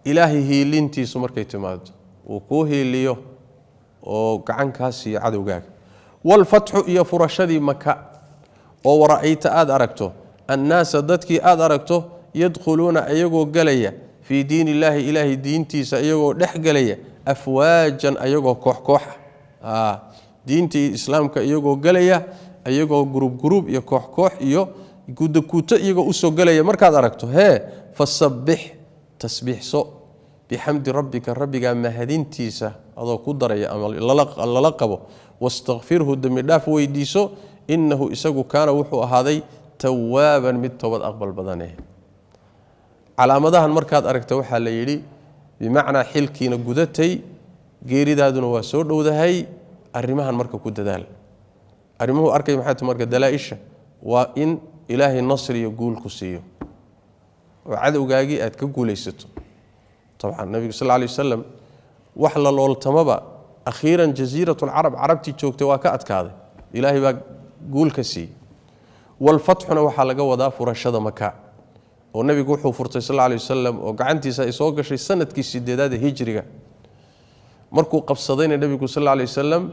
ilaahay hiilintiisu markay timaado, uu kuu hiiliyo oo gacan kaa siiyo cadowgaaga, waalfatxu iyo furashadii Maka, oo wara'ayta aada aragto, annaasa dadkii aada aragto, yadkhuluuna iyagoo gelaya, fii diin illaahi, ilaahay diintiisa iyagoo dhex gelaya, afwaajan ayagoo koox kooxa, diintii islaamka iyagoo gelaya, iyagoo gurub gurub iyo koox koox iyo gudakuuto iyagoo usoo gelaya markaad aragto, hee, fasabbix, tasbiixso, bixamdi rabbika, rabbigaa mahadintiisa adoo ku daraya ama lala qabo, wastakfirhu, dembi dhaaf weydiiso, innahu isagu kaana wuxuu ahaaday tawaaban, mid toobad aqbal badane. Calaamadahan markaad aragta waxaa la yidhi bimacnaa xilkiina gudatay, geeridaaduna waa soo dhowdahay. Arrimahan marka ku dadaal. Arrimuhu arkay maxay tahay marka? Dalaa-isha waa in ilaahay nasri iyo guul ku siiyo oo cadowgaagii aad ka guulaysato. Dabcan nabigu sal alay wasalam wax la looltamaba akhiiran jasiirat alcarab, carabtii joogtay waa ka adkaaday, ilaahay baa guul ka siiyey. Walfatxuna waxaa laga wadaa furashada Maka, oo nebigu wuxuu furtay sal alay wasalam oo gacantiisa ay soo gashay sanadkii 8aad ee hijriga. Markuu qabsadayna nebigu sal alay wasalam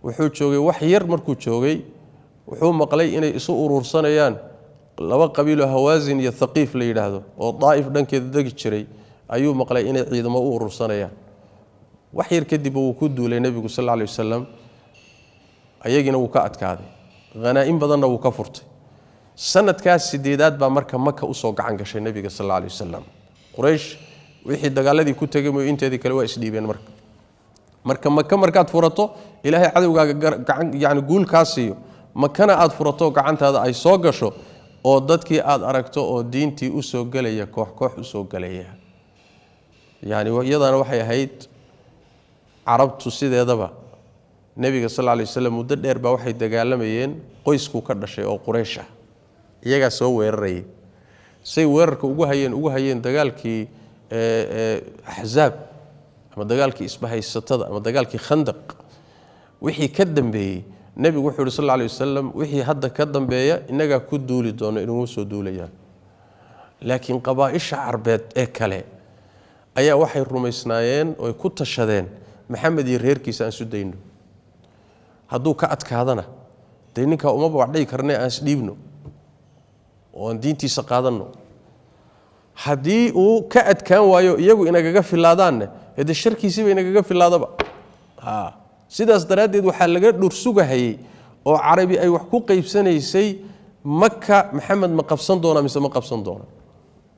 wuxuu joogay wax yar. Markuu joogay wuxuu maqlay inay isu uruursanayaan laba qabiiloo Hawaasin iyo Thaqiif la yidhaahdo oo Daa'if dhankeeda degi jiray. Ayuu maqlay inay ciidamo u urursanayaan. Wax yar kadib wuu ku duulay nebigu sal alay wasalam, ayagiina wuu ka adkaaday, khanaa'in badanna wuu ka furtay. Sanadkaas 8aad baa marka Maka usoo gacan gashay nebiga sal alay wasalam. Quraysh wixii dagaaladii ku tegay mooy inteedii kale waa isdhiibeen. Marka Maka markaad furato, ilaahay cadowgaaga gacan yani guul kaa siiyo, Makana aad furato, gacantaada ay soo gasho, oo dadkii aad aragto oo diintii usoo gelaya, koox koox usoo gelaya, yani iyadana waxay ahayd carabtu sideedaba nebiga sal alay waslam muddo dheer baa waxay dagaalamayeen qoyskuu ka dhashay oo Quraysh ah, iyagaa soo weerarayay. Say weerarka ugu hayeen dagaalkii Axzaab ama dagaalkii isbahaysatada ama dagaalkii Khandaq wixii ka dambeeyey, nebigu wuxuu yidhi sal alay wasalam: "Wixii hadda ka dambeeya innagaa ku duuli doono, inaguma soo duulayaan." Laakiin qabaaisha carbeed ee kale ayaa waxay rumaysnaayeen oy ku tashadeen: Maxamed iyo reerkiisa aan isu dayno, hadduu ka adkaadana dee ninkaa uma babacdhigi karne, aan isdhiibno oo aan diintiisa qaadanno. Haddii uu ka adkaan waayo, iyagu inagaga filaadaanne, dee sharkiisiiba inagaga filaadaba. Sidaas daraaddeed waxaa laga dhursugahayey oo carabi ay wax ku qaybsanaysay: Maka Maxamed ma qabsan doona mise ma qabsan doona?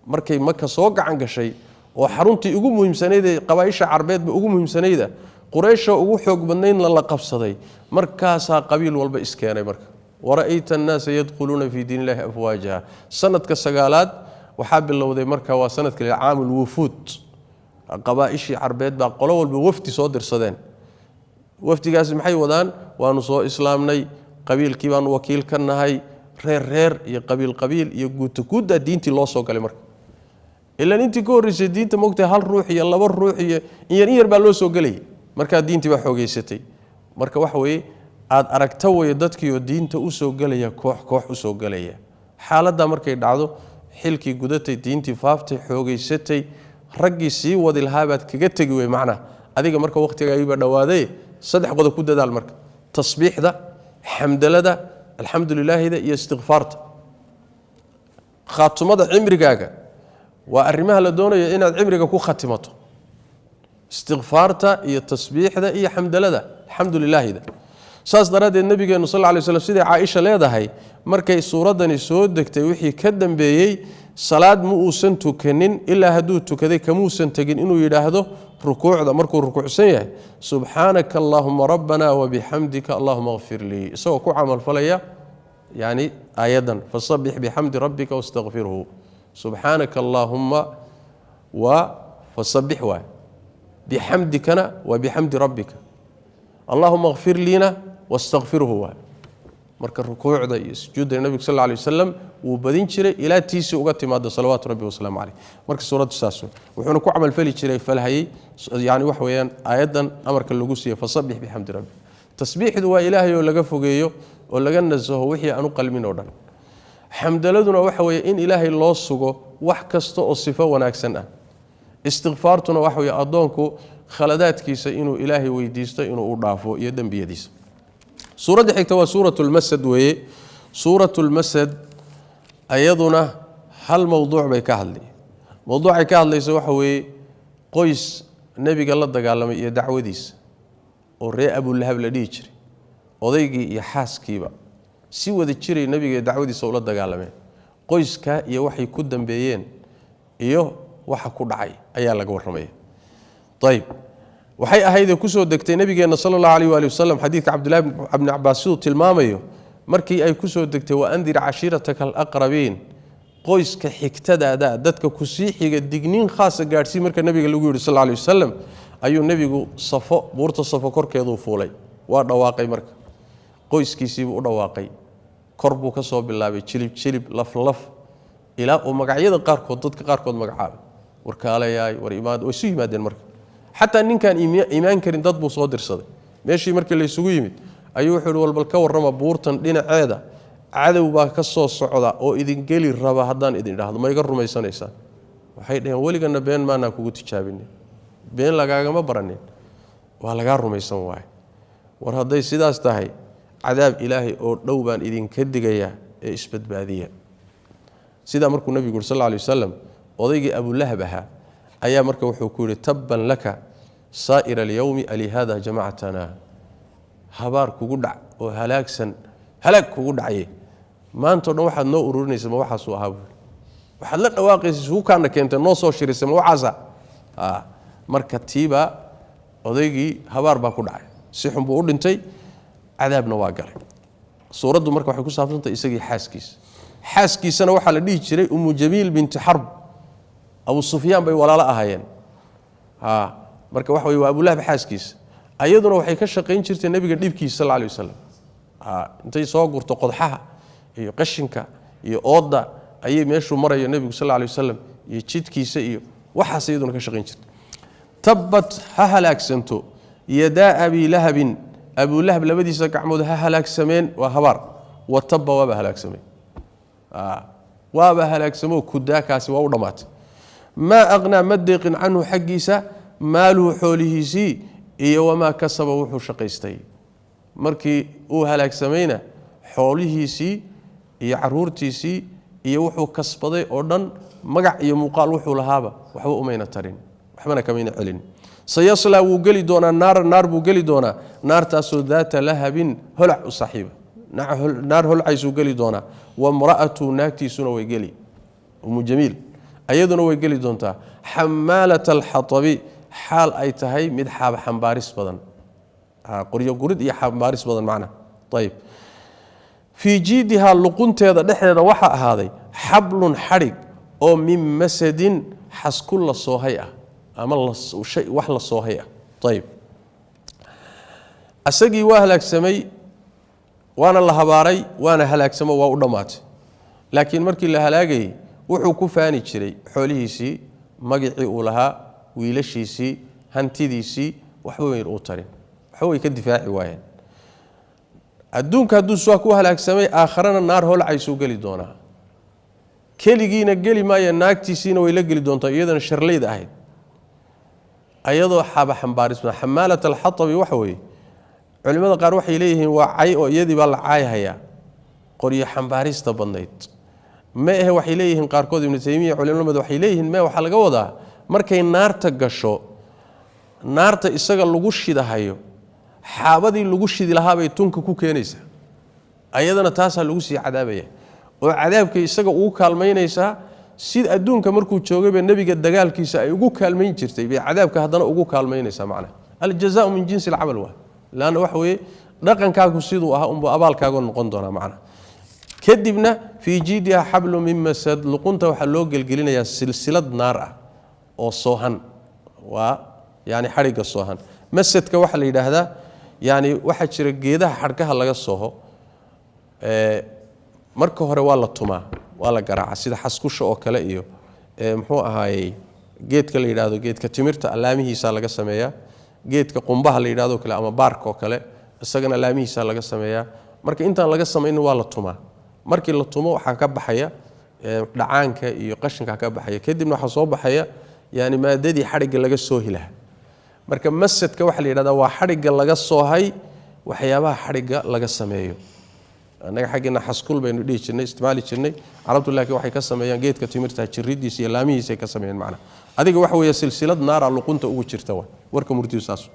Markay Maka soo gacan gashay oo xaruntii ugu muhiimsanayd ee qabaaisha carbeedba ugu muhiimsanayda, Qurayshoo ugu xoog badnaydna la qabsaday, markaasaa qabiil walba iskeenay. Marka wara'ayta annaasa yadkhuluuna fii diin illahi afwaaja. Sanadka 9aad waxaa bilowday marka, waa sanadka la caamul wufuud. Qabaaishii carbeed baa qolo walba wafdi soo dirsadeen. Wafdigaasi maxay wadaan? "Waanu soo islaamnay, qabiilkii baanu wakiil ka nahay." Reer reer iyo qabiil qabiil iyo guuta guuddaa diintii loo soo galay. Marka ilaan intii ka horreysay diinta mogtahay hal ruux iyo laba ruux iyo inyar in yar baa loo soo gelayay. Markaa diintii baa xoogeysatay. Marka waxa weeye aad aragta weye dadkiioo diinta usoo gelaya, koox koox usoo gelaya. Xaaladdaa markay dhacdo, xilkii gudatay, diintii faaftay, xoogeysatay, raggii sii wadi lahaabaad kaga tegi wey macnaha adiga. Marka wakhtigaagiibaa dhowaaday, saddex qodob ku dadaal marka: tasbiixda, xamdalada, alxamdu lilaahida iyo istikfaarta. Khaatumada cimrigaaga waa arrimaha la doonayo inaad cimriga ku khatimato: istikfaarta iyo tasbiixda iyo xamdalada, alxamdu lilaahida. Saas daraaddeed nabigeenu sal lay slam, siday Caaisha leedahay, markay suuraddani soo degtay wixii ka dambeeyey salaad ma uusan tukanin, ilaa hadduu tukaday kamuusan tegin inuu yidhaahdo rukuucda markuu rukuucsan yahay: "Subxaanaka allaahuma rabbana wabixamdika, allahuma kfir lii", isagoo ku camalfalaya yani aayaddan "fasabix bixamdi rabbika wastakfirhu". Subxaanaka allaahuma waa fasabix waay, bixamdikana waa bixamdi rabbika, allahuma kfir liina wastakfirhu waay. Marka rukuucda iyo sujuudda nabigu sal alay wasalam wuu badin jiray ilaa tiisii uga timaado, salawaatu rabbi wasalaamu caleyh. Marka suuraddu saas wey. Wuxuuna ku camalfali jiray, falhayey, yani waxa weeyaan aayaddan amarka lagu siiyey "fasabix bixamdi rabbi". Tasbiixdu waa ilaahay oo laga fogeeyo oo laga nasaho wixii aan u qalmin oo dhan. Xamdaladuna waxa weeye in Ilaahay loo sugo wax kasta oo sifo wanaagsan ah. Istikfaartuna waxa weeye addoonku khaladaadkiisa inuu Ilaahay weydiisto inuu u dhaafo iyo dembiyadiisa. Suuradda xigta waa Suurat Lmasad weeye. Suurat Lmasad ayaduna hal mowduuc bay ka hadlay. Mowduucay ka hadlaysa waxa weeye qoys nebiga la dagaalamay iyo dacwadiisa oo ree Abulahab la dhihi jiray. Odaygii iyo xaaskiiba si wada jiray nebiga iyo dacwadiisa ula dagaalameen. Qoyskaa iyo waxay ku dambeeyeen iyo waxa ku dhacay ayaa laga warramaya. Ayib, waxay ahaydee kusoo degtay nabigeenna sala allahu alayh waali wasalam, xadiidka Cabdillahi bni Cabaas siduu tilmaamayo, markii ay kusoo degtay "Waandir cashiirataka alaqrabiin", qoyska xigtadaada, dadka kusii xiga digniin khaasa gaadhsii, marka nebiga lagu yidhi sal alay wasalam, ayuu nebigu Safo, buurta Safo korkeeduu fuulay. Waa dhawaaqay marka, qoyskiisiibuu u dhawaaqay. Kor buu ka soo bilaabay, jilib jilib, laf laf, ilaa uu magacyada qaarkood, dadka qaarkood magacaabay: "Warkaalayaay, war imaad." Way isu yimaadeen marka. Xataa ninkaan imaan karin dad buu soo dirsaday. Meeshii markii laysugu yimid ayuu wuxuu yidhi: "Walbal ka warrama, buurtan dhinaceeda cadow baa ka soo socda oo idin geli raba. Haddaan idin idhaahdo, ma iga rumaysanaysaan?" Waxay dhaheen: "Weligana been maanaa kugu tijaabinin, been lagaagama baranin, waa lagaa rumaysan waaye. War hadday sidaas tahay, cadaab Ilaahay oo dhow baan idinka digayaa ee isbadbaadiya." Sidaa markuu nebigu yuri sal alla alay wasalam, odaygii Abulahab ahaa ayaa marka wuxuu ku yidhi: "Tabban laka saa'ira alyowmi, alihaada jamactana? Habaar kugu dhac oo halaagsan, halaag kugu dhacaye, maantao dhan waxaad noo ururinaysa ma waxaasuu ahaa?" Buuri. "Waxaad la dhawaaqaysa, isugu kaana keentay, noo soo shirisay, ma waxaasa?" Marka tiibaa odaygii habaar baa ku dhacay, si xun buu u dhintay, cadaabna waa galay. Suuraddu marka waxay ku saabsantahay isagii xaaskiisa. Xaaskiisana waxaa la dhihi jiray Umu Jamiil binti Xarb. Abu Sufyaan bay walaalo ahaayeen. Marka waxa wey waa Abulahab xaaskiisa. Ayaduna waxay ka shaqayn jirtay nebiga dhibkiisa sal alay wasalam. Intay soo gurto qodxaha iyo qashinka iyo oodda ayay meeshuu marayo nebigu sal alay wasalam iyo jidkiisa iyo waxaas iyaduna ka shaqayn jirtay. Tabbat, ha halaagsanto, yadaa Abi Lahabin, Abulahab labadiisa gacmood ha halaagsameen. Waa habaar. Wa tabba, waaba halaagsameen, waaba halaagsamoo kudaakaasi waa u dhammaatay. Maa aqnaa, ma deeqin, canhu xaggiisa, maaluhu xoolihiisii iyo wamaa kasaba, wuxuu shaqaystay. Markii uu halaagsamayna xoolihiisii iyo caruurtiisii iyo wuxuu kasbaday oo dhan, magac iyo muuqaal wuxuu lahaaba, waxba umayna tarin, waxbana kamayna celin. Sayaslaa, wuu geli doonaa, naaran, naar buu geli doonaa, naartaasoo daata lahabin, holac u saaxiiba. Naar holcaysuu geli doonaa. Wamra'atu, naagtiisuna way geli, Umu Jamiil ayaduna way geli doontaa. Xamaalata alxatabi, xaal ay tahay mid xaaba xambaaris badan, qoryo gurid iyo xambaaris badan macna. Ayib, fii jiidihaa, luqunteeda dhexdeeda waxaa ahaaday xablun, xadhig oo min masadin, xasku la soohay ah, ama wax la soohay ah. Ayib, asagii waa halaagsamay, waana la habaaray, waana halaagsamo, waa u dhammaatay. Laakiin markii la halaagayey wuxuu ku faani jiray xoolihiisii, magicii uu lahaa, wiilashiisii, hantidiisii, waxba wayn uu tarin, waxba way ka difaaci waayeen. Adduunka hadduu saa ku halaagsamay, aakharana naar holcaysuu geli doonaa. Keligiina geli maaya, naagtiisiina way la geli doontaa, iyadana sharlayda ahayd, ayadoo xaaba xambaarisma. Xamaalat alxatabi waxa weeye, culimmada qaar waxay leeyihiin waa cay oo iyadii baa la caayhayaa, qoryo xambaarista badnayd. Ma ahe, waxay leeyihiin qaarkood, Ibnu Taymiya, culimada waxay leeyihiin me waxaa laga wadaa markay naarta gasho, naarta isaga lagu shidahayo xaabadii lagu shidi lahaabay tunka ku keenaysaa, ayadana taasaa lagu sii cadaabaya oo cadaabkay isaga ugu kaalmaynaysaa. Sida adduunka markuu joogayba nebiga dagaalkiisa ay ugu kaalmayn jirtay bay cadaabka haddana ugu kaalmaynaysaa. Macnaha, aljazaau min jinsi alcamal waa laanna waxa weeye dhaqankaagu siduu ahaa unbuu abaalkaagu noqon doonaa macnaha. Kadibna fii jiidiha xablu min masad, luqunta waxaa loo gelgelinayaa silsilad naar ah oo soohan, waa yani xadhigga soohan. Masadka waxaa la yidhaahdaa, yani waxaa jira geedaha xadhkaha laga sooho. Marka hore waa la tumaa, waa la garaaca, sida xaskusha oo kale iyo muxuu ahaayey geedka la yidhahdo geedka timirta laamihiisa laga sameeyaa, geedka qumbaha la yidhahdo kale ama baarka oo kale, isagana laamihiisa laga sameeyaa. Marka intaan laga samaynin waa la tumaa. Markii la tumo waxaa ka baxaya dhacaanka iyo qashinka ka baxaya, kadibna waxaa soo baxaya yani maadadii xadhigga laga soohi lahaa. Marka masadka waxaa la yidhahdaa waa xadhigga laga soohay waxyaabaha xadhigga laga sameeyo. Annaga xaggeena xaskul baynu dhihi jirnay, isticmaali jirnay. Carabtu laakiin waxay ka sameeyaan geedka timirta jirridiisa iyo laamihiisa ay ka sameeyaan. Macnaha adiga waxa weeye silsilad naara luqunta ugu jirta. Wa warka murtidu saas.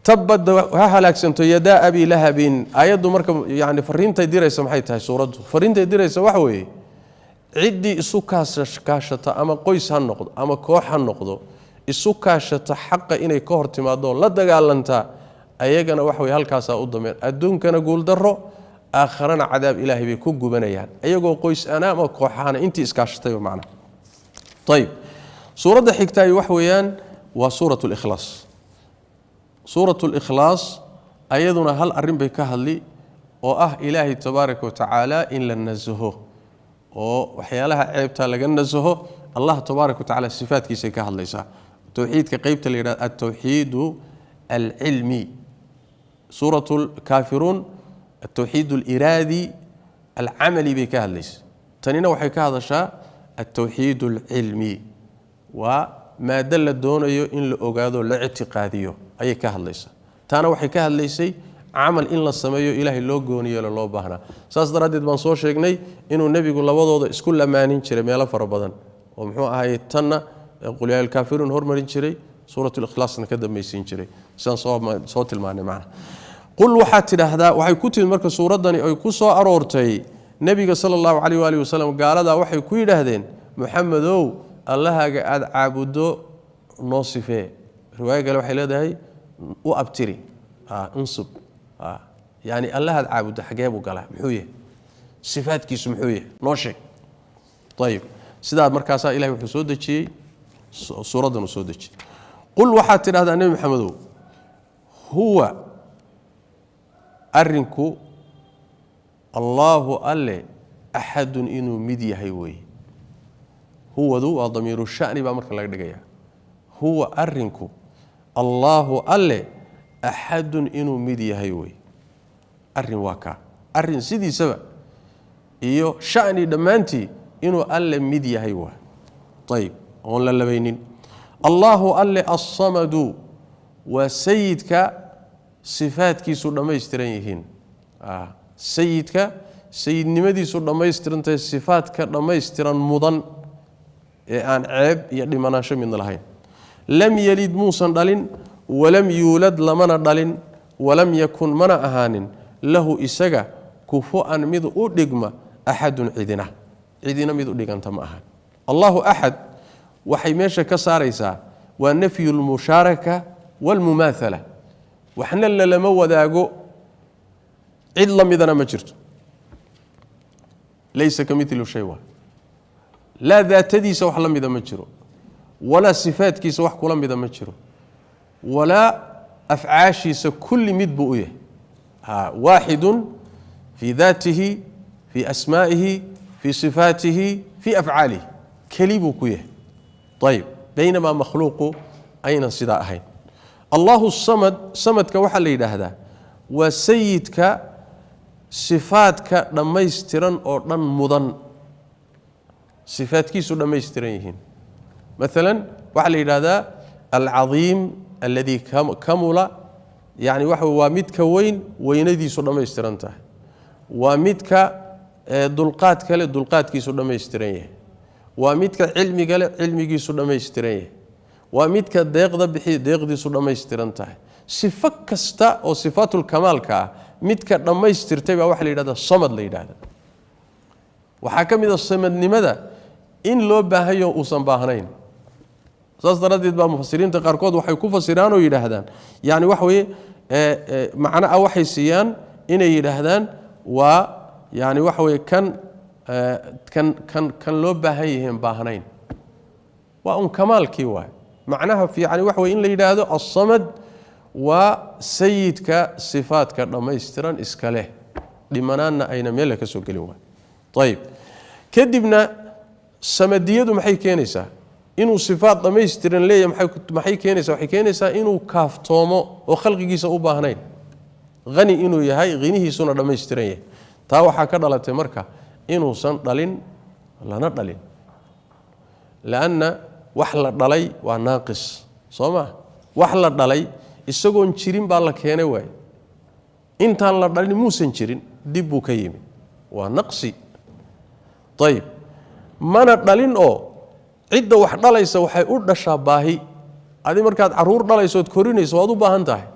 Tabbad, ha halaagsanto, yadaa abi lahabin. Aayaddu marka yani fariintay diraysa maxay tahay? Suuraddu fariintay diraysa waxa weeye ciddii isu kaashata, ama qoys ha noqdo ama koox ha noqdo, isu kaashata xaqa inay ka hor timaado, la dagaalantaa, ayagana waxa weye halkaasaa u dameen. Adduunkana guuldaro, aakharana cadaab ilaahay bay ku gubanayaan, ayagoo qoys ana ama kooxahana intii iskaashatayba macnaha. Ayib, suuradda xigtaay wax weeyaan waa suurat likhlaas. Suurat likhlaas ayaduna hal arrin bay ka hadli, oo ah Ilaahay tabaaraka wa tacaala in la nasaho oo waxyaalaha ceebtaa laga nasaho. Allah tabaaraka wa tacala sifaatkiisay ka hadlaysaa. Towxiidka qeybta la yidhahdo altowxiidu alcilmi. Suurat lkaafiruun altowxiid aliraadi alcamali bay ka hadlaysa. Tanina waxay ka hadashaa altowxiid alcilmi, waa maado la doonayo in la ogaado, la ictiqaadiyo ayay ka hadlaysaa. Taana waxay ka hadlaysay camal in la sameeyo, ilaahay loo gooni yeelo loo baahnaa. Saas daraaddeed baan soo sheegnay inuu nebigu labadooda isku lamaanin jiray meelo fara badan, oo muxuu ahaayey tanna qul yaa alkaafiruun hormarin jiray, suurat likhlaasna ka dambaysiin jiray, sidaan soo tilmaanay macna. Qul, waxaad tidhaahdaa, waxay ku timid marka suuraddani ay ku soo aroortay nebiga sala allahu calayh waalihi wasalam. Gaaladaa waxay ku yidhaahdeen: "Muxamedow, Allahaaga aada caabuddo noo sifee." Riwaayo kale waxay leedahay u abtiri, unsub, yani Allahaad caabuddo xagee buu galaa, muxuu yahay sifaadkiisu, muxuu yahay, noo sheeg. Ayib, sidaa markaasaa Ilahay wuxuu soo dejiyey suuraddan uu soo dejiyey. Qul, waxaad tidhahdaa, Nebi Maxamedow, huwa arrinku Allaahu Alle axadun inuu mid yahay weeye. Huwadu waa damiiru shani baa marka laga dhigaya. Huwa arrinku Allaahu Alle axadun inuu mid yahay wey. Arrin waa kaa, arrin sidiisaba iyo shani dhammaantii inuu Alle mid yahay waa. Ayib, oon la labaynin. Allaahu Alle assamadu waa sayidka sifaadkiisu dhammaystiran yihiin, sayidka sayidnimadiisu dhammaystirantahay, sifaadka dhammaystiran mudan ee aan ceeb iyo dhimanaansho midna lahayn. Lam yalid, muusan dhalin, walam yuulad, lamana dhalin, walam yakun, mana ahaanin, lahu isaga kufu'an mid u dhigma axadun cidina, cidina mid u dhiganta ma ahaan. Allahu axad waxay meesha ka saaraysaa waa nafyu lmushaaraka waalmumaathala. Waxna lalama wadaago, cid la midana ma jirto. Laysa ka milu shay waa laa daatadiisa wax la mida ma jiro, walaa sifaadkiisa wax kula mida ma jiro, walaa afcaashiisa. Kulli mid buu u yahay, waaxidun fii daatihi, fii asmaa'ihi, fii sifaatihi, fii afcaalihi, keli buu ku yahay. Ayib, baynamaa makhluuqu aynan sidaa ahayn. Allahu samad, samadka waxaa la yidhaahdaa waa sayidka sifaadka dhammaystiran oo dhan mudan, sifaadkiisu dhammaystiran yihiin. Maalan waxaa la yidhaahdaa alcadiim alladii kamula, yani waxa waa midka weyn, weynadiisu dhammaystiran tahay, waa midka dulqaadka leh, dulqaadkiisu dhammaystiran yahay, waa midka cilmiga leh, cilmigiisu dhammaystiran yahay, waa midka deeqda bixiya, deeqdiisu dhammaystiran tahay. Sifo kasta oo sifaatulkamaalka ah midka dhammaystirtay baa waxaa la yidhahdaa samad la yidhahda. Waxaa ka mid a samadnimada in loo baahanyo uusan baahnayn. Saas daraaddeed baa mufasiriinta qaarkood waxay ku fasiraan oo yidhaahdaan, yani waxa weeye macno ah waxay siiyaan inay yidhaahdaan waa yani waxa weye kan loo baahan yihiin baahnayn, waa un kamaalkii waay. Macnaha fiicani waxa weye in la yidhaahdo assamad waa sayidka sifaadka dhammaystiran iska leh, dhimanaanna ayna meella ka soo gelin waay. Ayib, kadibna samadiyadu maxay keenaysaa? Inuu sifaad dhammaystiran leeyahay maxay keenaysaa? Waxay keenaysaa inuu kaaftoomo oo khalqigiisa u baahnayn, hani inuu yahay, hinihiisuna dhammaystiran yahay. Taa waxaa ka dhalatay marka inuusan dhalin lana dhalin, lanna wax la dhalay waa naaqis, soo maa? Wax la dhalay isagoon jirin baa la keenay waaye. Intaan la dhalin muusan jirin, dib buu ka yimi, waa naqsi. Ayib, mana dhalin oo cidda wax dhalaysa waxay u dhashaa baahi. Adi markaad caruur dhalayso ood korinayso waad u baahan tahay.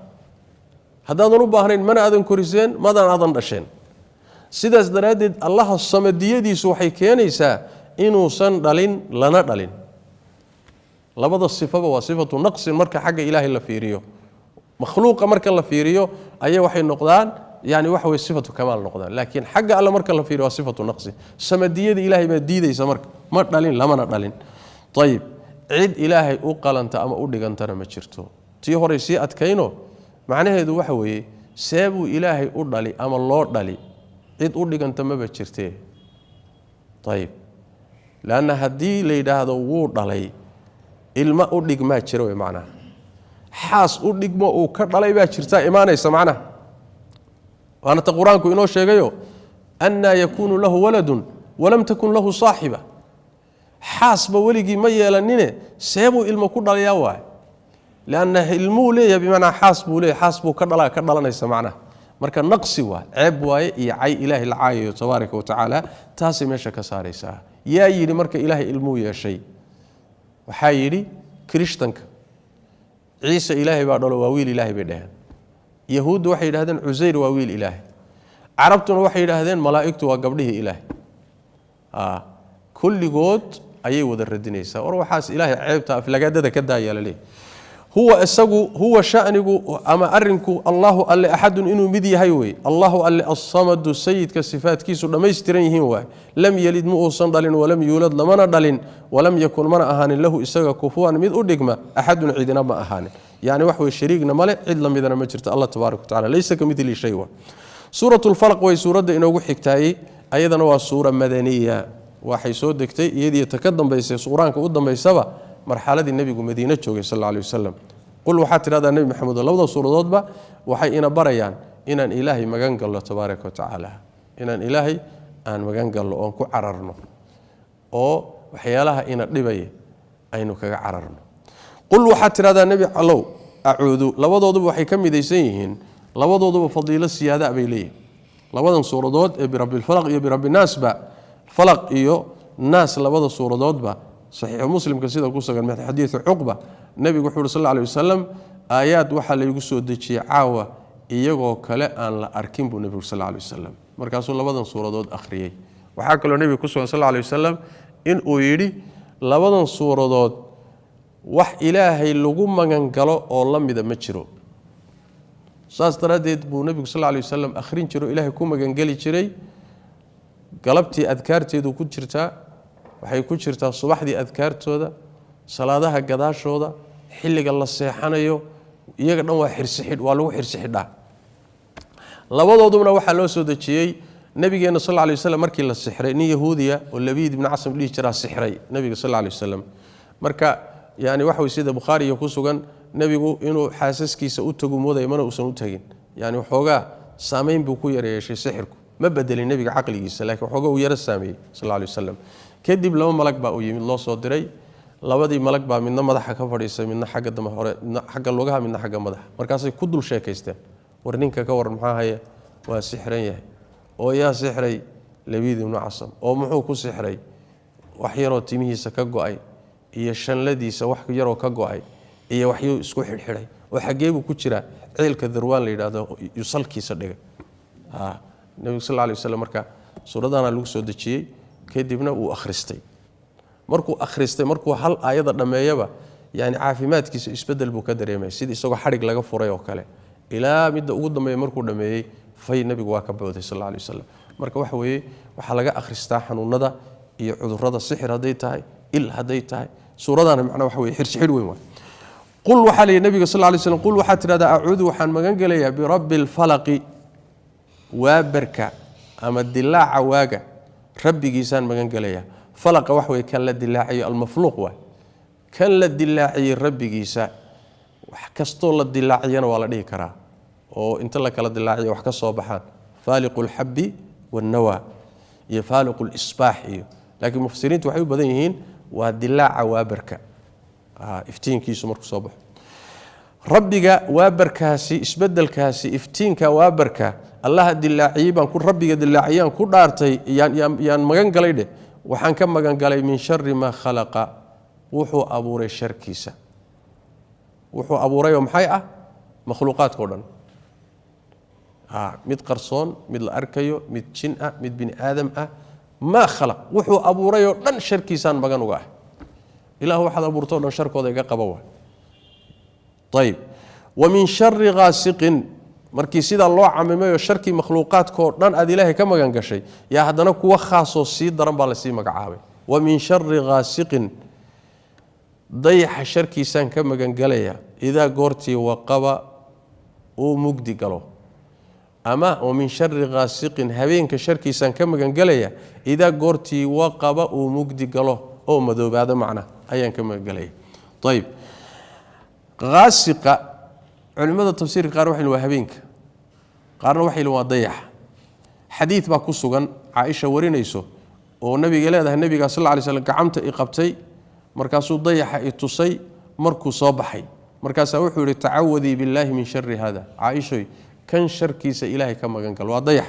Haddaadan u baahnayn mana aadan koriseen, madan aadan dhasheen. Sidaas daraaddeed Allaha samadiyadiisu waxay keenaysaa inuusan dhalin lana dhalin. Labada sifaba waa sifatu naqsin marka xagga Ilaahay la fiiriyo. Makhluuqa marka la fiiriyo ayaa waxay noqdaan, yani waxa weye, sifatu kamaal noqdaan, laakiin xagga alle marka la fiiriyo waa sifatu naqsin. Samadiyada Ilaahay baa diidaysa marka, ma dhalin lamana dhalin. Ayib, cid Ilaahay u qalanta ama u dhigantana ma jirto. Tii horey sii adkayno, macnaheedu waxa weeye, seebuu Ilaahay u dhali ama loo dhali? Cid u dhiganta maba jirtee. Ayib, leanna haddii la yidhaahdo wuu dhalay, ilma u dhigmaa jira wey macnaha, xaas u dhigmo uu ka dhalay baa jirtaa imaanaysa macnaha. Waana ta Qur-aanku inoo sheegayo, annaa yakuunu lahu waladun walam takun lahu saaxiba. Xaasba weligii ma yeelanine, seebuu ilmo ku dhalayaa waay? Lianna ilmuu leeyahay, bimacnaa xaas buu leeyahay, xaas buu ka dhalaa, ka dhalanaysa macnaha. Marka naqsi waa ceeb waaye iyo cay Ilaahay la caayayo tabaaraka wa tacaala. Taasay meesha ka saaraysaa. Yaa yidhi marka Ilaahay ilmuu yeeshay? Waxaa yidhi Kirishtanka, Ciise Ilaahay baa dhalo, waa wiil Ilaahay bay dhaheen. Yahuuddu waxay yidhahdeen Cusayr waa wiil Ilaahay. Carabtuna waxay yidhaahdeen malaa'igtu waa gabdhihii Ilaahay. Kulligood ayay wada radinaysaa. War waxaas Ilaahay ceebta aflagaadada ka daayaa laleeyahy. Huwa isagu, huwa shanigu ama arinku, Allahu alle, axadun inuu mid yahay wey. Allahu alle, assamadu, sayidka sifaadkiisu dhammaystiran yihiin waay. Lam yalid, ma uusan dhalin, walam yuulad, lamana dhalin, walam yakun, mana ahaanin, lahu isaga kufuwan mid u dhigma, axadun cidina ma ahaanin. Yani wax wey, shariigna male, cid lamidana ma jirto Allah tabaaraka watacala. Laysa ka midli shay. Wa Suurat Lfalaq way suuradda inoogu xigtaayey. Ayadana waa suura madaniya, waxay soo degtay iyadii ta ka dambaysay, qur-aanka u dambaysaba, marxaladii nebigu Madiine joogay sal alla alih wasalam. Qul, waxaad tidhahdaa Nebi Maxamed. Labada suuradoodba waxay ina barayaan inaan Ilaahay magan gallo tabaaraka wa tacaala, inaan Ilaahay aan magan gallo oon ku cararno oo waxyaalaha ina dhibaya aynu kaga cararno. Qul, waxaad tidhahdaa Nebi Allow, acuudu. Labadooduba waxay ka midaysan yihiin, labadooduba fadiilo siyaada bay leeyihin labadan suuradood ee Birabbilfalaq iyo Birabbinaasba. Falaq iyo Naas labada suuradoodba, Saxiixu Muslimka sida ku sugan min xadiidi Cuqba, nebigu wuxuu uhi sal alla alay wasalam: "Aayaad waxaa laygu soo dejiyey caawa iyagoo kale aan la arkin," buu nebigu sal alla alay wasalam. Markaasuu labadan suuradood akhriyey. Waxaa kaloo nebiga ku sugan sal alla alay wasalam inuu yidhi: "Labadan suuradood wax Ilaahay lagu magangalo oo la mida ma jiro." Saas daraaddeed buu nebigu sal alla alay wasalam akhrin jiro, Ilaahay ku magangeli jiray. Galabtii adkaarteedu ku jirtaa, waxay ku jirtaa subaxdii adkaartooda, salaadaha gadaashooda, xilliga la seexanayo, iyaga dhan waa xirsixidh, waa lagu xirsi xidhaa. Labadoodubna waxaa loo soo dejiyey nabigeenna sal alla alay waslam markii la sixray. Nin Yahuudiya oo Labiid ibni Casam dhihi jiraa sixray nebiga sal alla alay wasalam. Marka yani waxa wey, sida Bukhaariya ku sugan, nebigu inuu xaasaskiisa u tagu moodaya, mana uusan u tegin. Yani waxoogaa saameyn buu ku yara yeeshay sixirku, ma bedelin nebiga caqligiisa, laakiin waxoogaa uu yaro saameeyey sal alla alay wasalam. Kadib laba malag baa uu yimid, loo soo diray. Labadii malag baa midna madaxa ka fadhiisay, midna xagga dambe hore, midna xagga lugaha, midna xagga madaxa. Markaasay ku dul sheekaysteen: "War ninka ka waran, maxaa haya?" "Waa sixran yahay." "Oo yaa sixray?" "Labiid ibnu Casam." "Oo muxuu ku sixray?" "Wax yaroo timihiisa ka go-ay iyo shanladiisa wax yaroo ka go-ay iyo waxyuu isku xidhxidhay." "Oo xaggee buu ku jiraa?" "Ceelka Darwaan la yidhahdo yusalkiisa dhigay." Nebigu sal alay waslam marka suuradana lagu soo dejiyey. Kadibna wuu akhristay. Markuu akhristay, markuu hal aayada dhammeeyaba, yani caafimaadkiisa isbedel buu ka dareemay, sidii isagoo xadhig laga furay oo kale, ilaa midda ugu dambeeya markuu dhammeeyey fay nebigu waa ka booday sal alay wasalam. Marka waxa weeye, waxaa laga akhristaa xanuunada iyo cudurrada, sixir hadday tahay, il hadday tahay. Suuradana macnaa waxa weye xirsixidh weyn waay. Qul, waxaa la yidhi nabiga sal lay slam: qul, waxaad tidhahdaa, acuudu, waxaan magan gelayaa, birabbi alfalaqi, waabarka ama dilaaca waaga rabbigiisaan magan gelayaa. Falaqa wax weye kan la dilaaciyo, almafluuq waay, kan la dilaaciyey rabbigiisa. Wax kastoo la dilaaciyana waa la dhihi karaa, oo inta la kala dilaaciyo wax ka soo baxaan, faaliqu lxabbi wannawaa iyo faaliqu lisbaax iyo, laakiin mufasiriintu waxay u badan yihiin waa dilaaca waabarka, iftiinkiisu markuu soo baxo. Rabbiga waabarkaasi, isbedelkaasi, iftiinka waabarka Allaha dilaaciyey baan ku, Rabbiga dilaaciyaan ku dhaartay, yaan magan galay dheh. Waxaan ka magan galay min shari maa khalaqa, wuxuu abuuray sharkiisa. Wuxuu abuurayoo maxay ah? Makhluuqaadka o dhan, mid qarsoon, mid la arkayo, mid jin ah, mid bini aadam ah. Maa khalaq, wuxuu abuurayoo dhan sharkiisaan magan uga ah. Ilah, waxaad abuurtoo dhan sharkooda iga qaba waay. Ayib. Wa min shari ghaasiqin, markii sidaa loo camimayoo sharkii makhluuqaadkao dhan aad Ilaahay ka magan gashay, yaa haddana kuwa khaasoo sii daran baa lasii magacaabay. Wa min shari ghaasiqin, dayaxa sharkiisaan ka magangelaya, idaa goortii waqaba, uu mugdi galo. Ama wa min shari ghaasiqin, habeenka sharkiisaan ka magangelaya, idaa goortii waqaba, uu mugdi galo oo madoobaado macna ayaan ka magangelaya. Ayib. Haasiqa culimmada tafsiirka qaar waxay waa habeenka, qaarna waxay waa dayaxa. Xadiid baa ku sugan Caaisha warinayso oo nabiga leedahay, nabigaa sal lla lay slam gacanta i qabtay, markaasuu dayaxa i tusay markuu soo baxay. Markaasaa wuxuu yihi: "Tacawadii billaahi min shari hada, Caaishoy, kan sharkiisa Ilaahay ka magan gal, waa dayax.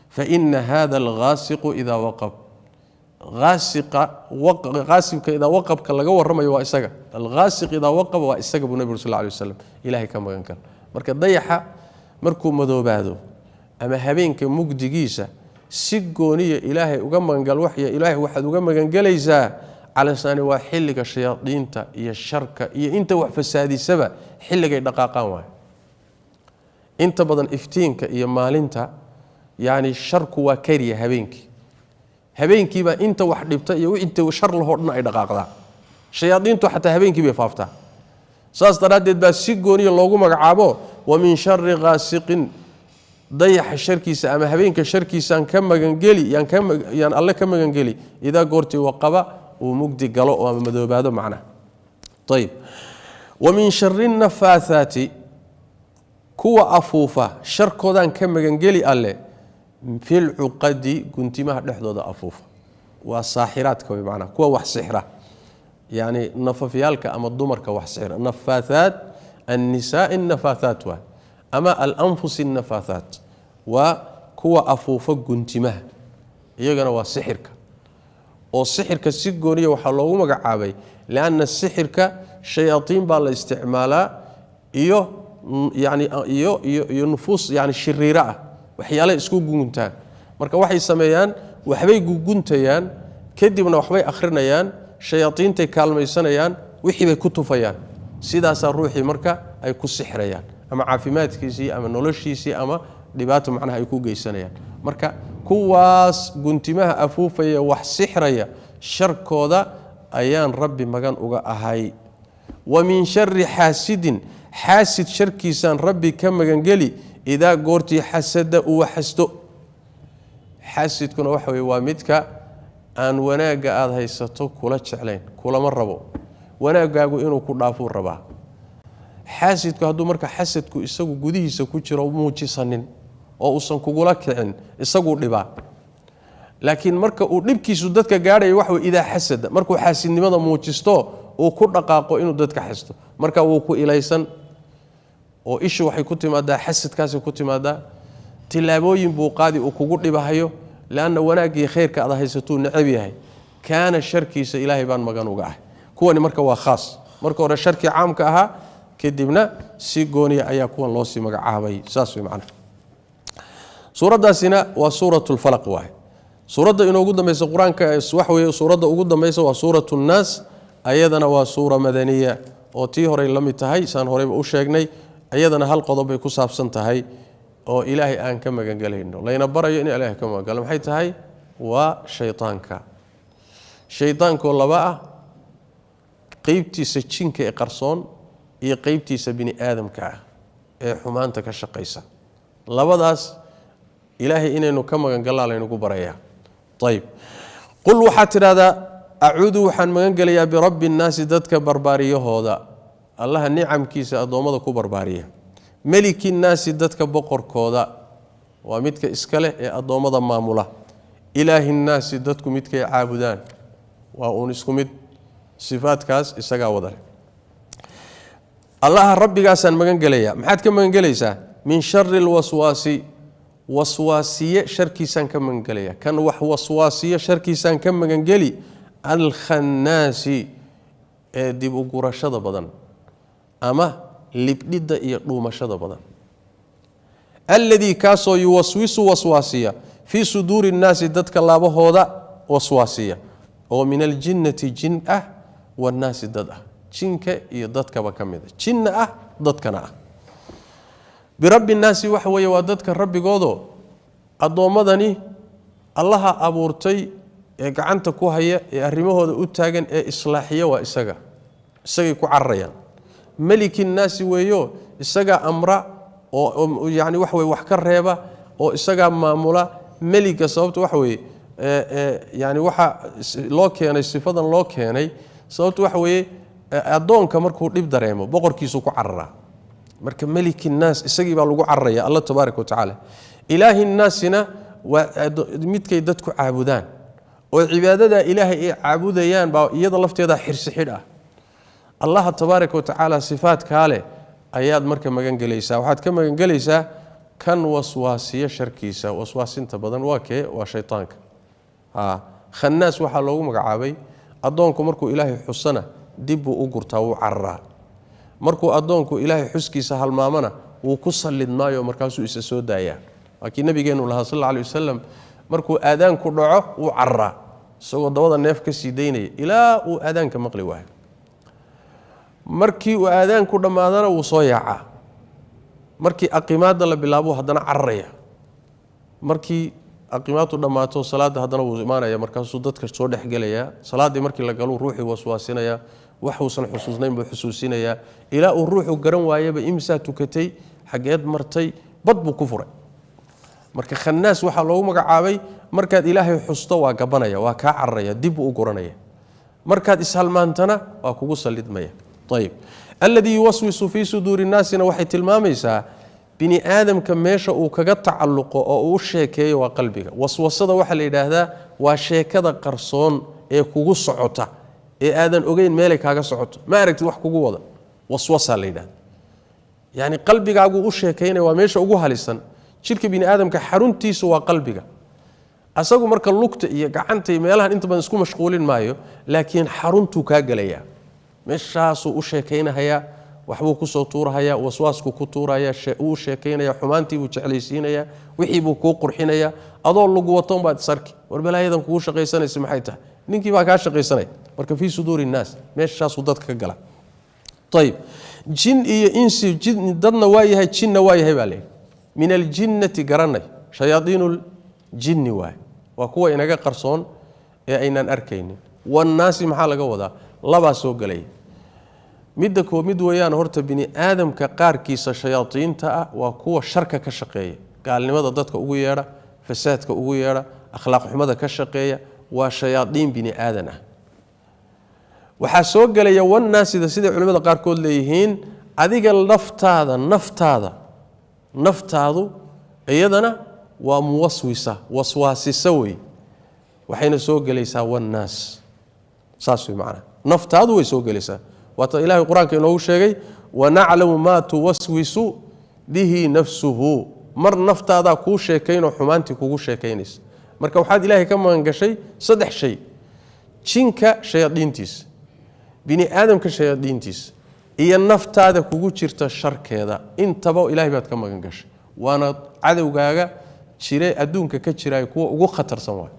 Fa ina hada alghaasiqu idaa waqab." Haasiqa, haasibka idaa waqabka laga warramayo waa isaga. Alghaasiq idaa waqab waa isaga, buu nabigu sal lla lay waslam. Ilaahay ka magan gal. Marka dayaxa markuu madoobaado ama habeenka mugdigiisa si gooniya Ilaahay uga magangal. Waxya Ilaahay waxaad uga magangelaysaa calasaani waa xilliga shayaadiinta iyo sharka iyo inta wax fasaadisaba xilligay dhaqaaqaan waay. Inta badan iftiinka iyo maalinta yacni sharku waa kariya. Habeenkii, habeenkiibaa inta wax dhibta iyo inta shar lahoo dhan ay dhaqaaqdaa. Shayaadiintu xataa habeenkii bay faaftaa. Saas daraaddeed baa si gooniya loogu magacaabo. Wa min shari ghaasiqin, dayaxa sharkiisa ama habeenka sharkiisaan ka magangeli, yaan Alle ka magangeli, idaa goortii waqaba, uu mugdi galo oo ama madoobaado macnaha. Ayib. Wa min shari nafaathaati, kuwa afuufa sharkoodaan ka magangeli Alle, filcuqadi, guntimaha dhexdooda afuufa. Waa saaxiraadka wey macnaha, kuwa wax sixra, yacni nafafyaalka ama dumarka wax sixra. Nafaathaat annisaai nafaathaat waay, ama alanfus nafaathaat, waa kuwa afuufa guntimaha. Iyagana waa sixirka, oo sixirka si gooniya waxaa loogu magacaabay lianna sixirka shayaaiin baa la isticmaalaa iyo yani iyo nufuus yani shiriiro ah, waxyaalay isku guguntaan. Marka waxay sameeyaan, waxbay guguntayaan, kadibna waxbay akhrinayaan, shayaaiintay kaalmaysanayaan, wixii bay ku tufayaan. Sidaasaa ruuxii marka ay ku sixrayaan, ama caafimaadkiisii ama noloshiisii ama dhibaato macnaha ay ku geysanayaan. Marka kuwaas guntimaha afuufaya, wax sixraya, sharkooda ayaan Rabbi magan uga ahay. Wa min shari xaasidin, xaasid sharkiisaan Rabbi ka magangeli, idaa goortii xasada, uu xasto. Xaasidkuna waxa weye waa midka aan wanaagga aada haysato kula jeclayn, kulama rabo, wanaaggaagu inuu ku dhaafuu rabaa xaasidku. Hadduu marka xasadku isagu gudihiisa ku jiro, muujisanin oo uusan kugula kicin, isaguu dhibaa. Laakiin marka uu dhibkiisu dadka gaadhaya waxa wey idaa xasada, markuu xaasidnimada muujisto, uu ku dhaqaaqo inuu dadka xasto, marka wuu ku ilaysan oo ishu waxay ku timaadaa xasadkaasay ku timaadaa. Tilaabooyin buu qaadi uu kugu dhibahayo, leanna wanaaggii khayrka aad haysatuu necab yahay. Kaana sharkiisa Ilaahay baan magan uga ahay. Kuwani marka waa khaas. Marka hore sharkii caamka ahaa, kadibna si gooniya ayaa kuwan loo sii magacaabay. Saas wey macnaha. Suuraddaasina waa suurat lfalaq waay. Suuradda inoogu dambaysa Qur-aanka waxa weeye suuradda ugu dambaysa waa suuratu Nnaas. Ayadana waa suura madaniya oo tii horey la mid tahay, saan horeyba u sheegnay. Ayadana hal qodob bay ku saabsan tahay oo Ilaahay aan ka magangelayno, layna barayo in Ilahay ka magangalo. Maxay tahay? Waa shaydaanka. Shaydaankoo laba ah: qeybtiisa jinka ee qarsoon iyo qeybtiisa bini aadamka ah ee xumaanta ka shaqaysa. Labadaas Ilaahay inaynu ka magangallaa laynagu barayaa. Ayib. Qul, waxaad tidhahdaa: acuudu, waxaan magan gelayaa, birabbi nnaasi, dadka barbaariyahooda, Allaha nicamkiisa addoommada ku barbaariya, meliki nnaasi, dadka boqorkooda. Waa midka iska leh ee addoommada maamula. Ilaahi nnaasi, dadku midkay caabudaan. Waa uun isku mid, sifaadkaas isagaa wada leh. Allaha rabbigaasaan magan gelayaa. Maxaad ka magangelaysaa? Min shari lwaswaasi, waswaasiye sharkiisaan ka magangelaya. Kan wax waswaasiye sharkiisaan ka magangeli. Alkhannaasi, ee dib u gurashada badan ama libdhidda iyo dhuumashada badan. Alladii, kaasoo yuwaswisu, waswaasiya, fii suduuri innaasi, dadka laabahooda waswaasiya, oo min aljinnati, jin ah, wannaasi, dad ah, jinka iyo dadkaba ka mida, jinna ah, dadkana ah. Birabbi nnaasi waxa weeye waa dadka rabbigoodo. Addoommadani Allaha abuurtay ee gacanta ku haya ee arrimahooda u taagan ee islaaxiya waa isaga, isagay ku cararayaan. Meliki nnaasi weeyo, isagaa amra oo yani waxa weye wax ka reeba oo isagaa maamula. Meliga sababta waxa weeye, yani waxa loo keenay, sifadan loo keenay sababta waxa weeye, addoonka markuu dhib dareemo boqorkiisuu ku cararaa. Marka meliki nnaas, isagii baa lagu cararaya, Alla tabaaraka wa tacaala. Ilaahi nnaasina waa midkay dadku caabudaan, oo cibaadada Ilaahay ay caabudayaan baa iyada lafteeda xirsi xidh ah. Allaha tabaaraka wa tacaala sifaadkaa leh ayaad marka magangelaysaa. Waxaad ka magangelaysaa kan waswaasiyo sharkiisa. Waswaasinta badan waa kee? Waa shaytaanka. Khannaas waxaa loogu magacaabay, addoonku markuu Ilaahay xusana dib buu u gurtaa, wuu cararaa. Markuu addoonku Ilaahay xuskiisa halmaamana wuu ku sallidmaayo, markaasuu isa soo daayaa. Waa kii nabigeenu lahaa sal alla alay wasalam, markuu aadaanku dhaco wuu cararaa isagoo dabada neef ka sii daynaya ilaa uu aadaanka maqli waayo. Markii uu aadaanku dhammaadana wuu soo yaacaa. Markii aqimaadda la bilaabuu haddana cararaya. Markii aqimaadtu dhammaato salaadda haddana wuu imaanaya, markaasuu dadka soo dhexgelayaa. Salaaddii markii la galuu ruuxii waswaasinayaa, waxuusan xusuusnayn buu xusuusinayaa, ilaa uu ruuxu garan waayaba imsaa tukatay, xageed martay, bad buu ku furay. Marka khannaas waxaa loogu magacaabay, markaad Ilaahay xusto waa gabanaya, waa kaa cararaya, dib buu u guranaya. Markaad ishalmaantana waa kugu sallidmaya. Ayib. Alladii yuwaswisu fii suduuri nnaasina waxay tilmaamaysaa bini aadamka meesha uu kaga tacalluqo oo uu u sheekeeyo waa qalbiga. Waswasada waxaa la yidhaahdaa waa sheekada qarsoon ee kugu socota ee aadan ogeyn meelay kaaga socoto, ma aragtid wax kugu wada, waswasaa la yidhahda. Yacni qalbigaaguu u sheekaynaya, waa meesha ugu halisan jidhka bini aadamka, xaruntiisu waa qalbiga. Asagu marka lugta iyo gacanta iyo meelahan inta badan isku mashquulin maayo, laakiin xaruntuu kaa gelayaa, meeshaasuu u sheekaynahayaa, waxbuu kusoo tuurahayaa, waswaasku ku tuuraya, uu sheekaynaya, xumaantiibuu jeclaysiinayaa, wixiibuu kuu qurxinayaa. Adoo lagu wato unbaad isarki, war balaayadan kugu shaqaysanaysa maxay tahay? Ninkii baa kaa shaqaysanaya. Marka fii suduuri innaas, meeshaasuu dadka ka gala. Ayib. Jin iyo insi, jin dadna waa yahay, jinna waa yahay baa layidhi. Min aljinnati garanay, shayaaiinu ljinni waay, waa kuwa inaga qarsoon ee aynaan arkaynin. Wannaasi maxaa laga wadaa? Labaa soo gelaya. Midda koo mid weeyaan, horta bini aadamka qaarkiisa shayaadiinta ah waa kuwa sharka ka shaqeeya, gaalnimada dadka ugu yeedha, fasaadka ugu yeedha, akhlaaq xumada ka shaqeeya, waa shayaadiin bini aadan ah. Waxaa soo gelaya wannaasida, siday culimmada qaarkood leeyihiin, adiga laftaada, naftaada. Naftaadu iyadana waa muwaswisa, waswaasisa wey, waxayna soo gelaysaa wannaas. Saas wey macnaha, naftaadu way soo gelaysaa. Waata Ilahay qur-aanka inoogu sheegay, wanaclamu maa tuwaswisu bihi nafsuhu. Mar naftaadaa kuu sheekaynoo xumaantii kugu sheekaynaysa. Marka waxaad Ilaahay ka magangashay saddex shay: jinka shayaadiintiisa, bini aadamka shayaadiintiisa, iyo naftaada kugu jirta sharkeeda. Intaba Ilahay baad ka magan gashay. Waana cadowgaaga jire adduunka ka jiraay kuwa ugu khatarsan waay.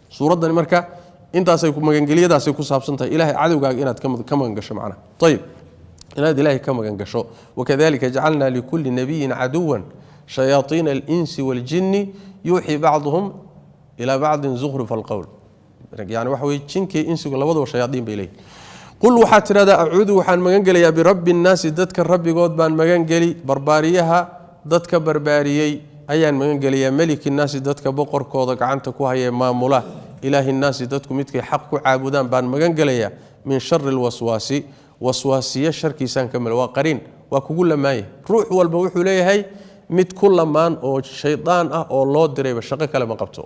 Suuraddani marka intaasay magangelyadaasay ku saabsan tahay, Ilahay cadowgaaga inaad ka magan gasho macnaha. Ayib, inaad Ilaahay ka magan gasho. Wakadalika jacalna likulli nabiyin caduwan shayaaiina alinsi waaljinni yuuxii bacduhum ilaa bacdin zukhrufa alqowl. Yani waxa weye, jinkii insigu labadaba shayaaiin bay leeyihin. Qul, waxaad tidhahdaa, acuudu, waxaan magan gelayaa, birabbi nnaasi, dadka rabbigood baan magan geli, barbaariyaha dadka barbaariyey ayaan magan gelayaa, meliki nnaasi, dadka boqorkooda gacanta ku haya, maamula, ilaahi nnaasi, dadku midkay xaq ku caabudaan baan magan gelayaa, min shari lwaswaasi, waswaasiye sharkiisaan ka mal. Waa qariin, waa kugu lamaanya. Ruux walba wuxuu leeyahay Mid ku lamaan oo shaydaan ah oo loo dirayba shaqo kale ma qabto.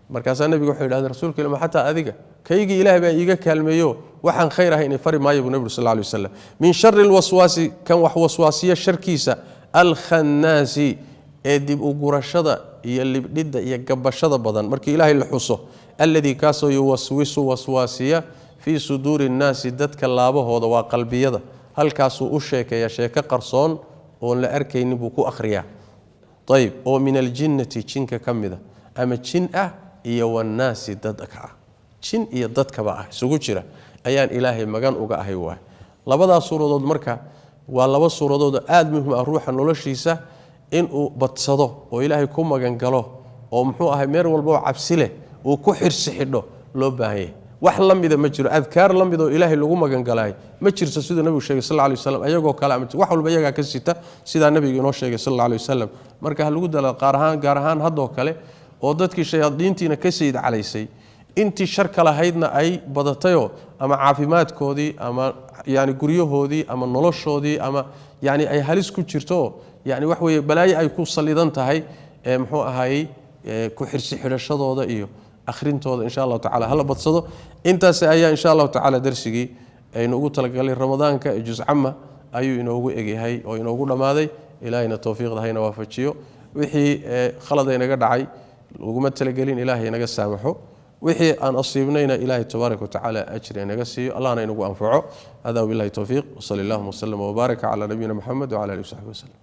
Markaasaa nebiga wuxuu yidhahdeen, rasuulka ilma xataa adiga kaygii Ilaah baa iiga kaalmeeyo, waxaan khayr ahay inay fari maayo, buu nebigu sal alay wasalam. Min shari alwaswaasi, kan wax waswaasiya sharkiisa, alkhannaasi, ee dib u gurashada iyo libdhidda iyo gabashada badan markii Ilaahay la xuso, alladii, kaasoo, yuwaswisu, waswaasiya, fii suduuri nnaasi, dadka laabahooda, waa qalbiyada, halkaasuu u sheekeeya, sheeko qarsoon oon la arkaynin buu ku akhriyaa. Ayib, oo min aljinnati, jinka ka mida, ama jin ah, iyo wannaasi, dadka ah, jin iyo dadkaba ah isugu jira, ayaan Ilaahay magan uga ahay. Waay labadaas suuradood marka waa laba suuradood oo aada muhim ah ruuxa noloshiisa inuu badsado oo Ilaahay ku magangalo, oo muxuu ahay, meel walba oo cabsi leh uu ku xirsi xidho loo baahan yahay. Wax la mida ma jiro, adkaar la mid oo Ilaahay lagu magangalaay ma jirto, siduu nabigu sheegay sal alay waslam. Ayagoo kale ama wax walba iyagaa ka sita, sidaa nabigu inoo sheegay sal alay wasalam. Marka ha lagu dala qaar ahaan, gaar ahaan haddoo kale oo dadkii shayaadiintiina ka sayid calaysay, intii sharka lahaydna ay badatayoo, ama caafimaadkoodii ama yani guryahoodii ama noloshoodii ama yani ay halis ku jirto, yani wax weeye balaayo ay ku salidan tahay, ee muxuu ahaayey, ku xirsi xidhashadooda iyo akhrintooda insha Allahu tacala hala badsado. Intaas ayaa insha Allahu tacala darsigii aynu ugu talagalay Ramadaanka ee juz cama ayuu inoogu egyahay oo inoogu dhammaaday. Ilaahayna towfiiqda hayna waafajiyo. Wixii khalad aynaga dhacay, laguma talagelin, Ilaahay inaga saamaxo. Wixii aan asiibnayna Ilaahay tabaaraka watacaala ajri inaga siiyo, Allahna inagu anfaco. Hada wabillahi towfiiq, wsali allahuma wslama wbaaraka cala nabiyina Moxamed wcala alihi wasaxbi waslem.